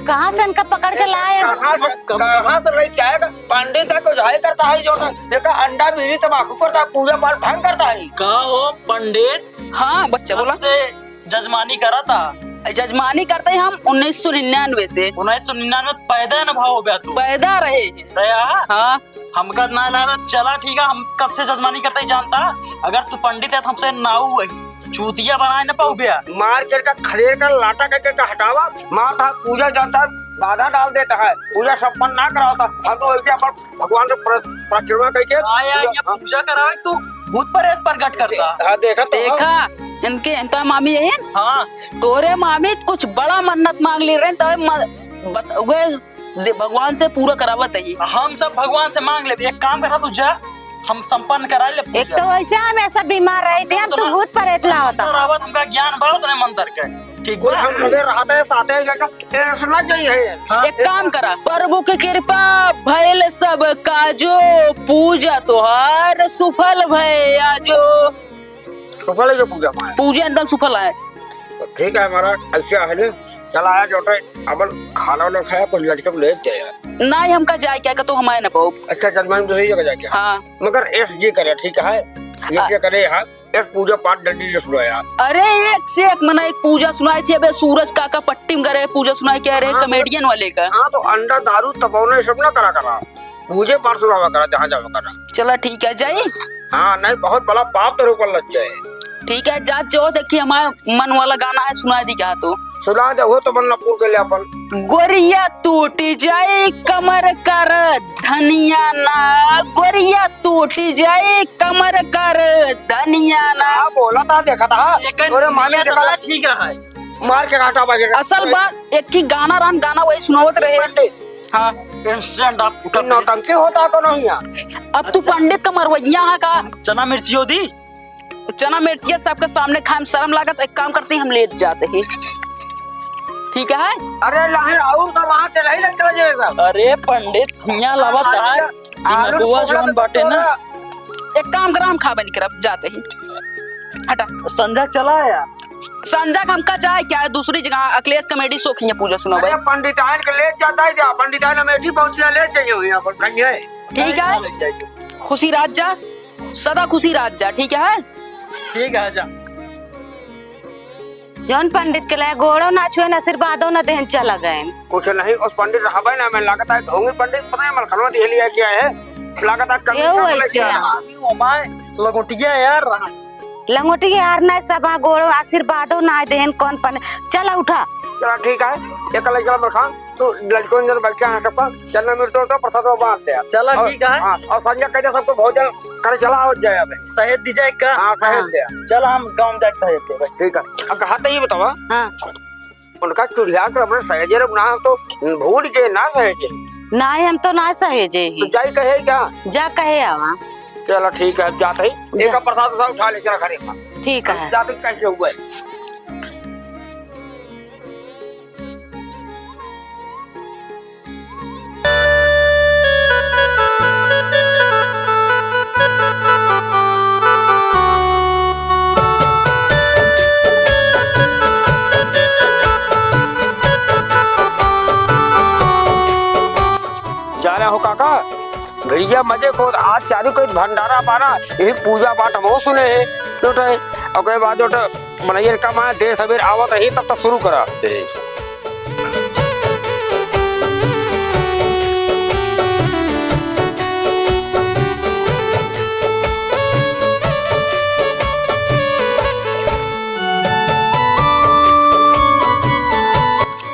कहाँ से इनका पकड़ के लाए हो? कहाँ से, कहाँ से लेके आएगा? पंडित है, कुछ हाई करता है, जो देखा, अंडा, बीड़ी, तंबाकू करता है, पूजा पाठ भंग करता है। का हो पंडित? हाँ बच्चा, बोला। से जजमानी करा था? जजमानी करते ही हम उन्नीस सौ निन्यानवे से। उन्नीस सौ निन्यानवे पैदा न भाव हो गया तू? पैदा रहे हैं। दया? हाँ। हमका ना लगा, चला ठीक है, हम कब से जजमानी करते ही जानता। अगर तू पंडित है तो हमसे ना हुए, चूतिया बनाए न पाऊ बे। मार के का खदेड़ का लाटा करके का हटावा, मार था पूजा जानता, बाधा डाल देता है, पूजा संपन्न ना करावता। हम तो वैसे अपन भगवान से प्र-, प्रार्थना करके आया, पूजा, ये हाँ। पूजा करावे तू भूत प्रेत प्रगट करता। हाँ, देखा तो। देखा, इनके, इनका मामी यही। हाँ। तोरे मामी कुछ बड़ा मन्नत मांग ले रहे, तबे म-, बत-, वे दे, भगवान से पूरा करावत ही। हम सब भगवान से मांग लेबे। एक काम करा, तू जा, हम संपन्न करा ले पूजा। एक तो वैसे हमेशा बीमार रही थी, हम तो तू ना भूत प्रेत लावता। मंत्र आवत, हमका ज्ञान बा उतने मंत्र के। ठीक कुल बा? हम लगे रहते हैं, साथे ही लेकर टेंशन ना चाहिए। हाँ। एक काम करा, प्रभु के कृपा भइल सब काजो, पूजा तोहार सुफल भय आजो। सुफल है जो पूजा पाए। पूजा एकदम सुफल है। तो ठीक है, हमारा ऐसा है ना, चला आया जो तो अपन खाना वाना खाया, कुछ लड़के को ले जाए। नहीं, हमका जाए क्या, का तो हमारे ना पाओ। अच्छा, जजमान दूसरी जगह जाए क्या? हाँ। मगर एस जी करे, ठीक है, ये हाँ। क्या करे यार, एक पूजा पाठ डंडी जो सुनाया। अरे, एक से एक मना एक पूजा सुनाई थी, अबे सूरज काका पट्टी में करे पूजा सुनाई क्या रे, हाँ, comedian वाले का। हाँ, तो अंडा, दारू, तपौना, ये सब ना करा करा, पूजे पाठ सुनावा करा, जहाँ जावा करा। चला, ठीक है, जाई। हाँ, नहीं, बहुत बड़ा पाप तेरे ऊपर लग जाए। ठीक है, जा, जो देखी, हमारा मन वाला गाना है, सुना दी क्या तू? सुना दे, हो तो मन ना पूर के ले अपन। गोरिया टूट जाए कमर कर धनिया ना, गोरिया टूट जाए कमर कर धनिया ना। हाँ, बोला था, देखा था। लेकिन तोरे मामी ये देखा तो था। ठीक रहा है। मार के घाटा बाजे। असल बात, एक ही गाना रहन, गाना वही सुनावत रहे। पंडित। हाँ। Instant आप उठा नौटंकी होता तो नहीं है। अब तू पंडित का मरवैया है का? चना मिर्चियो दी। चना मिर्चिया सबके सामने खाए में शर्म लागत, एक काम करते हैं, हम ले जाते हैं, ठीक है? अरे लाहिन, और तो वहाँ के नहीं लगता जे सब। अरे पंडित, हियाँ लावा ता, आलू, आलू दिमकुआ टुकड़ा जौन तो बाटे ना। एक काम करा, हम खाबे नहीं करब, जाते हैं, हटा। संजय चला आया। संजय का हमका जाए क्या है, दूसरी जगह अखिलेश comedy show की पूजा सुनावे। अरे पंडिताइन के ले जाता है क्या? पंडिताइन अमेठी पहुँची है, ले जाइए हुई अपन कहीं है। ठीक है, खुशी रात जा। सदा खुशी रात जा, ठीक है? ठीक है, जा। जौन पंडित के लाए गोड़ो ना छुए, ना आशीर्वादो ना देहन, चला गए। कुछ नहीं, उस पंडित रहबे ना, मैं लागत है ढोंगी पंडित, पता है मलखनवा दिहलिया क्या है? लागत है कमीशन केहू ऐसे लेके ना। आया। ओ माय, लंगोटिया यार रहा। लंगोटिया यार ना, सब हाँ गोड़ो आशीर्वादो ना देहन, कौन पंडित? चला उठा। चला ठीक है, एक लड़का मलखान, तू लड़कों अंदर बैठा है सबका, चलना मेरे तो, तो प्रसाद वो बांट दे। चला, और, ठीक है। हाँ, और संजय कह दे सबको भोजन करे, चला, और जाए अबे। सहेज दी जाए का? हाँ, सहेज हाँ। दे। चला, हम गाँव जाए सहेज दे भाई। ठीक है, अब कहा तो ये बतावा। हाँ। उनका चुड़िया के अपने सहेजे रहो ना, हम तो भूल गए ना सहेजे। ना, हम तो ना सहेजे ही। तो जाई कहे क्या? जा कहे आवा। चला ठीक है, अब जाते ही जा। एक प्रसाद उठा ले, चला घरे का। ठीक है। जाते कैसे हुआ है? ओ काका, भिड़िया मजे को आज चालू कइ भंडारा पाना, यही पूजा पाठ हम सुने हैं। जोटे, ओकरे बाद जोटे मनइयन का माँ देर सबेर आवत ही, तब तक शुरू करा। ठीक।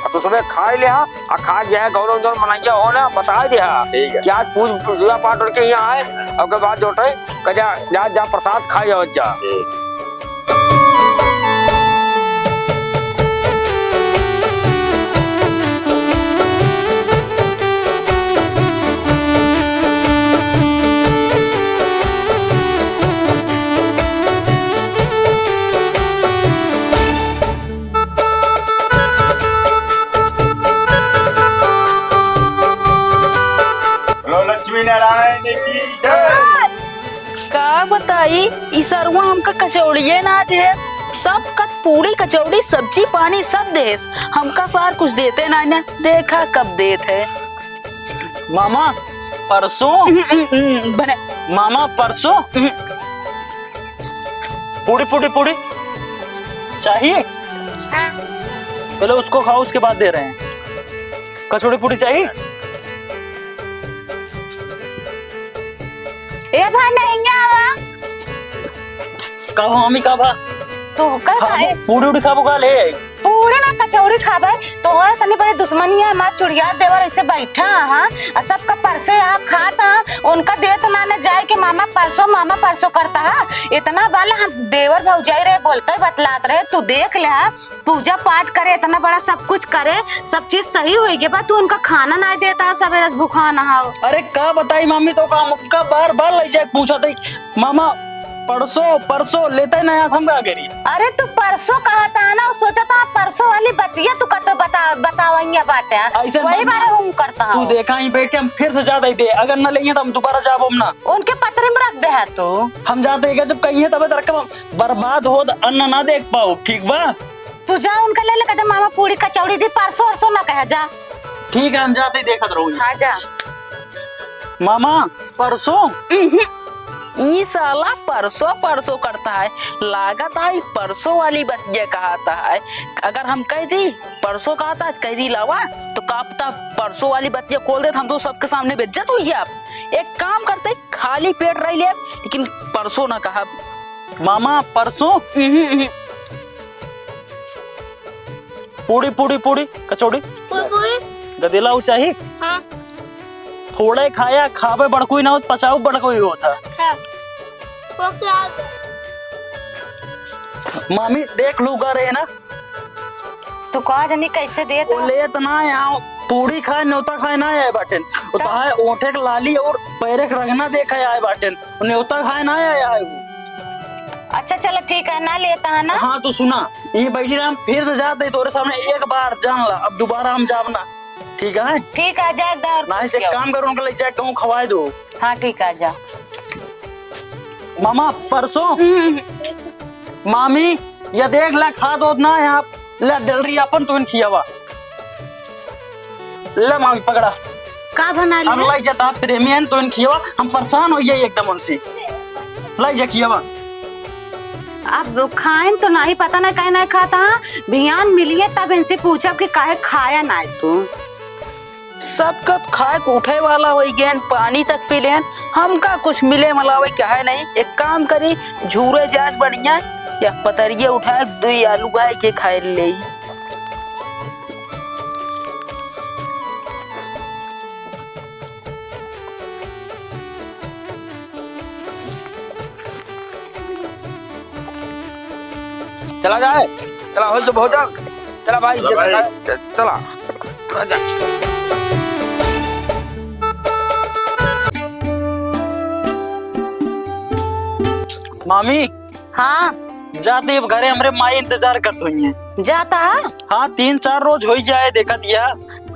अब तो सबे खाइ लिहा, आ खा गया है, गौरव जौन मनइया हो ना, बताइ दिहा। ठीक है। कि आज पूज-, पूजा पाठ उनके यहाँ है, ओकरे बाद जोटे, कजा, जा, जा, प्रसाद खाइ आवत जा। ठीक। बोलो लक्ष्मी नारायण की जय। का बताई, ई सरवा हमका कचौड़िये ना देहेस, सब कत पूड़ी, कचौड़ी, सब्जी, पानी सब देहेस, हमका सार कुछ देते ना, ना, देखा कब देत है। मामा, परसों? उहुं, उहुं, उहुं, बने। मामा, परसों? उहुं। पूड़ी, पूड़ी, पूड़ी। चाहिए? हाँ। पहले उसको खाओ, उसके बाद दे रहे हैं। कचौड़ी पूड़ी चाहिए? ए भा, नहीं आवा। का भा, मामी, का भा? तो का खाबो, खाए? पूड़ी उड़ी खाबो का ले? पूरे ना कचौड़ी खाबे, तोहर तनी बड़ी दुश्मनी है, हमार चुड़ियार देवर ऐसे बैठा है, हाँ? आ सबका परसे यहाँ खात है, उनका देत ना, ना जाए के मामा परसों, मामा परसों करता है। इतना बाला हम देवर भौजाई रहे, बोलते बतलात रहे, तू देख ले, हाँ? पूजा पाठ करे, इतना बड़ा सब कुछ करे, सब चीज सही होई गे बा, तू उनका खाना ना देता है, सबेरे से भुखान है। अरे का बताई मामी, तो का हमका बार बार ले जाए पूछा थे, मामा, परसों, परसों लेते ना आया था, हम का करी? अरे, तू परसों कहा था ना, सोचा था परसों वाली बतिया तू कत बता-, बतावइया बाटे। ऐसे वही मत बारे हम करता तू हूँ। देखा ही बैठ के हम फिर से जाते ही दे, अगर ना लेंगे तो हम दोबारा जाबो हम ना। उनके पतरी में रख दे है तू। हम जाते ही जब कहीं है तब रख, हम बर्बाद हो तो अन्न ना देख पाओ, ठीक बा? तू जा उनका ले ले, कहते मामा पूड़ी कचौड़ी दी, परसों, परसों ना कहे, जा। ठीक है, हम जाते ही देखत रहो। हाँ, जा। मामा, परसों? उहुं। ई साला परसों परसों करता है, लागत है ई परसों वाली बतिया कहता है। अगर हम कह दी परसों कहता है, कह दी लावा, तो का पता परसों वाली बतिया खोल दे तो हम तो सबके सामने बेइज्जत हुई जाब। एक काम करते, खाली पेट रह ले, लेकिन परसों ना कहब। मामा, परसों? उहुं, उहुं। पूड़ी, पूड़ी, पूड़ी, कचौड़ी। पूड़ी, पूड़ी। गदेला ऊ चाही? हाँ। थोड़े खाया, खाबे बड़कुई ना होत, पचाऊ बड़कुई होत है। हाँ। वो क्या? मामी, देख लू गा रहे ना? तू का जानी कैसे देत वो हो? लेत ना आया, पूड़ी खाए, न्योता खाए ना आए बाटेन। वो तब? तहाए ओठे के लाली और पैरे के रंगना देखे आए बाटेन। वो न्योता खाए ना आए, आए वो। अच्छा, चला ठीक है, ना लेता है ना। हाँ, तू सुना, ये बैठी रहा, हम फिर से जाते हैं तोरे सामने एक बार, जान ला, अब दोबारा हम जाब ना, ठीक है? ठीक है, जा एक दार नाहीं से काम करो, उनका ले जाए कहूँ खवाए दो। हाँ, ठीक है, जा। मामा, परसों? हम्म। मामी, ये देख ले, खात होत ना है आप, ले डल रही अपन तो खियावा। ले मामी पकड़ा। का बना अब ले? लाई जा, ता प्रेमी हैं, तो इन खियावा, हम परेशान हो जाए एकदम उनसे। लाई जा खियावा। अब खाएन तो नाहीं, पता नाहीं काहे नाहीं खाता, हाँ? बिहान मिलिए तब इनसे पूछब कि काहे खाया नाहीं तू। सबका खाए के उठे वाला होई गेन, पानी तक पी लेन, हमका कुछ मिले वाला होई काहे नाहीं। एक काम करी, झूरे जास बढ़िया, या पतरिया उठाए, दुई आलू गाय के खाए ले। चला जाए, चला, होई तो भोजन। चला भाई, चला ये भाई। चला, चला। आजा। मामी, हाँ। जाते अब घरे हमरे माई इंतजार करत हुई हैं। जाता है? हाँ, तीन चार रोज हो ही जाए, देखा दिया।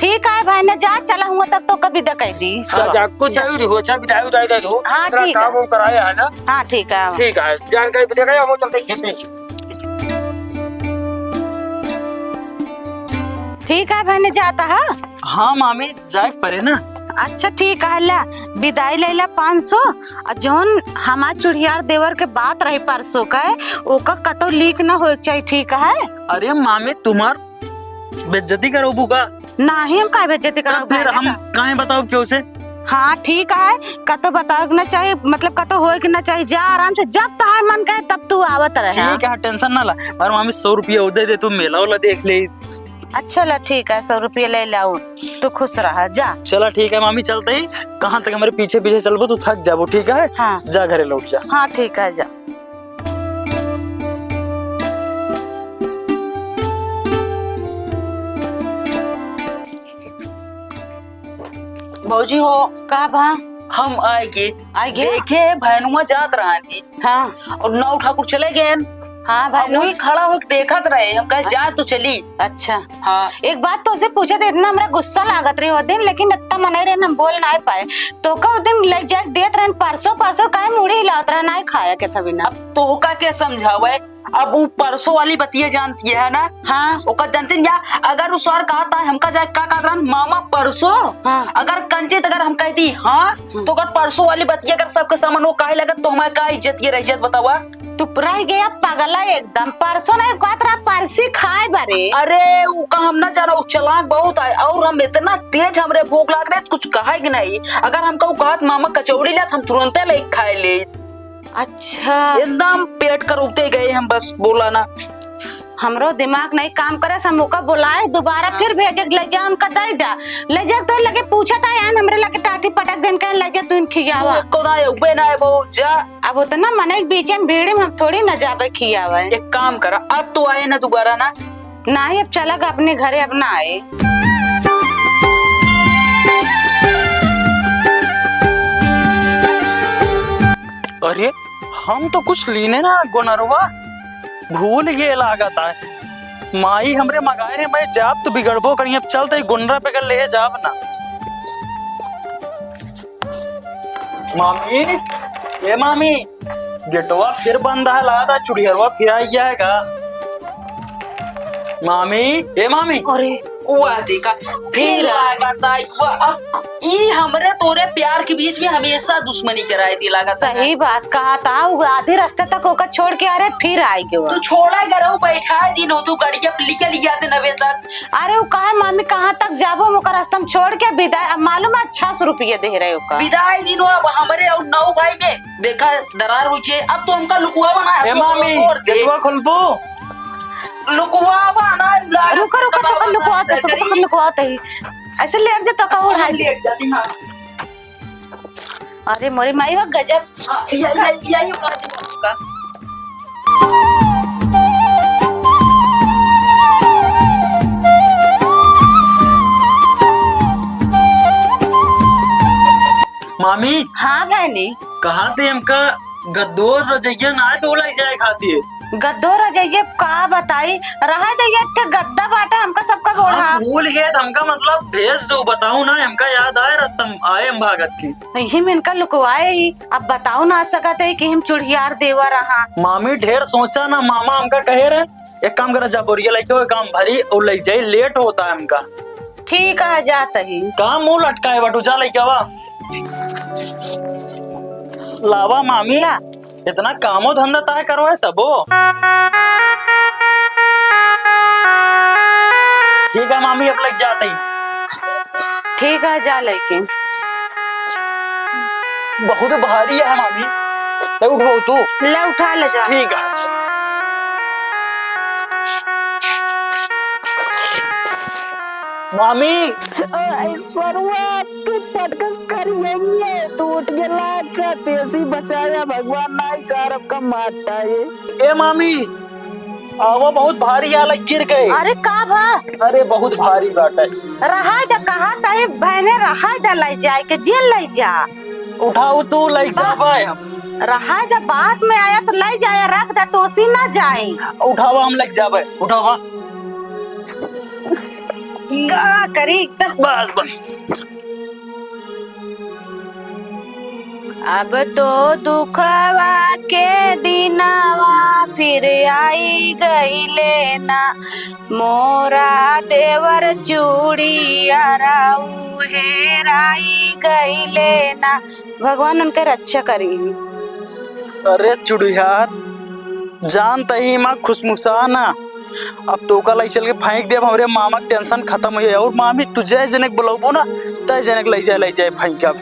ठीक है भाई, ने जा, चला हुआ तब तो कभी दे कह दी। हाँ, चला। जा, कुछ जा। जरूरी हो, अच्छा, बिदाई उदाई दे दो। हाँ, तेरा ठीक काम है। वाम कराया है ना? हाँ, ठीक है। ठीक है, जानकारी भी दे गया, वो चलते खेत में। ठीक है भाई, ने जाता है? हाँ मामी, जाए परे ना। अच्छा ठीक है, ला, बिदाई ले ला पाँच सौ। और जौन हमार चुड़ियार देवर के बात रही परसों का, ओका कतौ लीक न होए के चाही, ठीक है? अरे मामी, तुम्हार बेइज्जती करौबू का? नाही, हम काहे बेइज्जती तब करौबू फिर भाई हम का? काहे बताओ क्यों से? हाँ ठीक है, कतौ बताओ के ना चाही, मतलब कतौ होए के ना चाही, जा आराम से, जब तहार मन कहे तब तू आवत रहे। ठीक है, टेंशन ना ला, पर मामी सौ रुपया और दे दे, तू मेला वाला देख ले। अच्छा ला ठीक है, सौ रुपया ले लाऊ, तू खुश रहा, जा। चला ठीक है मामी, चलते ही कहाँ तक हमारे पीछे पीछे चलबो, तू थक जाबो, ठीक है? हाँ। जा घरे लौट जा। हाँ ठीक है, जा। भौजी हो, का बा? हम आए गे। आए गे? देखे, भैनुआ जात रहा थी। हाँ। और नौ ठाकुर चले गए। हाँ भाई, अब वही लोग खड़ा होके देखत रहे, हम कहे, "जा तो चली।" अच्छा। हाँ। एक बात तोसे पूछे थे, इतना हमरा गुस्सा लागत रहे वो दिन, लेकिन इतना मनाई रहे, हम बोल ना पाए। तोका वो दिन ले जाके देत रहन, परसों, परसों काहे मुड़ी हिलावत रहा, ना खाया के था बिना। अब तोका के समझावे, अब उ परसों वाली बतिया जानती है ना? हाँ। ओकर जानती या, अगर उ सर कहता है, हमका जाए का कहत रहन, "मामा परसों?" हाँ। अगर कंचित अगर हम कहती, "हाँ," हम्म। तो अगर परसों वाली बतिया अगर सबके सामने वो कहे लगत, तो हमारे का इज्जत के रह जात, बतावा? तू रह गया पगला एकदम। परसों नहीं कहत रहा, परसी खाए बारे। अरे, उ का हम ना जाना, उ चालाक बहुत है, और हम इतना तेज हमरे भूख लाग रहे, कुछ कहे के नहीं। अगर हमका उ कहत, "मामा कचौड़ी ले," तो हम तुरंते ले खाए ले। अच्छा। एकदम पेट करौते गए हम, बस बोला ना। हमरो दिमाग नहीं काम करे, हम ओका बुलाए दोबारा, हाँ। फिर भेजे के ले जा, उनका दे दा। ले जा तो लगे पूछत है, यान हमरे लगे टाटी पटक देन, कहे ले जा तू इन खियावा। तू एको ना अउबे ना है बहू, जा। अब उतना मने के बीच में भीड़ में हम थोड़ी ना जाबे खियावे। एक काम करा, अब तो आए ना दोबारा ना। नाही, अब चला गा अपने घरे, अब ना आए। अरे, हम तो कुछ लीने ना गोनरवा, भूल गए लागत है। माई हमरे मगाए रहे, मैं जाब तो बिगड़बो करी, अब चलते ही गोनरा पे कर ले जाब ना। मामी, ए मामी, गेटवा फिर बंद है, लागत है चुड़ियरवा फिर आ गया है का? मामी, ए मामी। अरे, वाह देखा, फिर फिर आ- लागत है, वाह, अब ई हमरे तोरे प्यार के बीच में हमेशा दुश्मनी कराए दी लागत है। सही बात कहा था, वो आधे रास्ते तक ओकर छोड़ के, अरे, फिर आए के तू बा। छोड़ा गरऊ बैठाए दिन हो, तू गड़िया पे लिखे लिया दिन अबे तक। अरे, वो कहे, "मामी, कहाँ तक जाबो?" हम ओकर रास्ता में छोड़ के विदाई, अब मालूम है, छह सौ रुपये दे रहे ओकर। विदाई दिन हो, अब हमरे और नौ भाई में देखा दरार हो जे। अब तो हमका लुकुआ बना है, ए तो मामी, तोड़ दे। गेटवा खोलबू? लुकुआ बना, रुका, रुका, तो लुकुआ तो, तो लुकुआ तो ही। ऐसे लेट जे तो का ओढ़ा हम दे। लेट जाती, हाँ। अरे मोरी माई, वो गजब। हाँ, या, या, या, ये बात है आपका। मामी। हाँ बहनी। कहा थे हमका गद्दो रजइया ना है तो लाई जाए खातिर। गद्दो रजइया का बताई, रहा जाइए, एक ठे गद्दा बाटा, हमका सबका बोढ़ा। हम भूल गए, हमका मतलब भेज दो, बताओ ना, हमका याद आए रास्ता में आए हम भागत की। यही में इनका लुकवाए ही। अब बताओ ना सकत है कि हम चुड़ियार देवा रहा। मामी ढेर सोचा ना, मामा हमका कहे रहे, एक काम करा, जा बोरिया लेके आओ, काम भरी और ले जाए, लेट होता है हमका। ठीक है, जात ही। काम मुंह लटकाए बटू, जा लेके आवा। लावा मामी। ला। इतना कामो धंधा ताय करो है सबो। ठीक है मामी, अब लग जाते ही। ठीक है, जा लेके। बहुत भारी है मामी, ले उठाओ तू। ले उठा ले जा। ठीक है। मामी। ऐ सरवा के पटकस करियंगे, तू उठ के लाग का तेसी बचाया भगवान, नाई सारब का मारता ये। ए मामी, आवा बहुत भारी आला गिर गए। अरे का भा? अरे बहुत भारी बात है। रहा द कहा तई बहने, रहा द लाई जाए के जेल लाई जा। उठाओ तू लाई बा- जाबे हम। रहा द बाद में आया तो लाई जाए, रख द तोसी ना जाए। उठावा हम लाई जाबे, उठावा। का करी? बस, बस। अब तो दुखवा के दिनवा फिर आई गईले ना, मोरा देवर चूड़िया राऊ हेराई गईले ना, भगवान उनके रक्षा करी। अरे चुड़ियार, जानत ही माँ खुशमुसा ना, अब तोका लई चल के फेंक देब, हमरे मामा के tension खतम होइ जाए। और मामी, तू जय जने के बुलउबू ना, तय जने के लई जाए, लई जाए फेंक अब।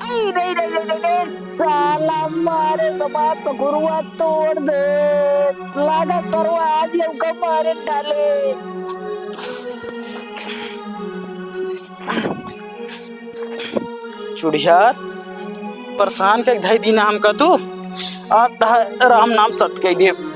आई, रे, रे, रे, रे, रे, साला मारे समाज पखुरुआ तोड़ दे। लागत परवा आज ही हमका मारे डाले। चुड़ियार, परेशान कइ धइ दीना हमका तू। आज तहार राम नाम सत कइ देब।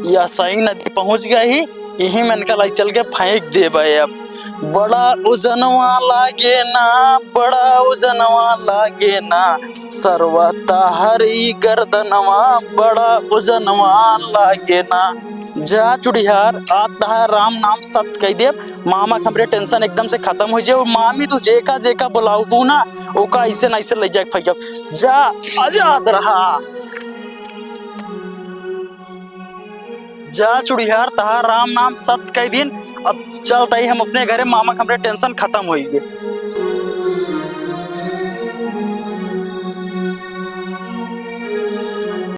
या सही नदी पहुँच गई, यही में इनका लाई चल के फेंक देबे अब। बड़ा उजनवा लागे ना, बड़ा उजनवा लागे ना, सरवा तहरी गर्दनवा, बड़ा उजनवा लागे ना। जा चुड़ियार, आज तहार राम नाम सत कइ देब, मामा के हमरे tension एकदम से खतम होइ जाए। और मामी तू जेका जेका बुलाउबू ना, ओका ऐसे ना ऐसे लइ जाके फेंकब। जा, आजाद रहा। जा चुड़ियार, तहार राम नाम सत कइ दीन। अब चलत ही हम अपने घरे, मामा के हमरे tension खतम होइ जाए।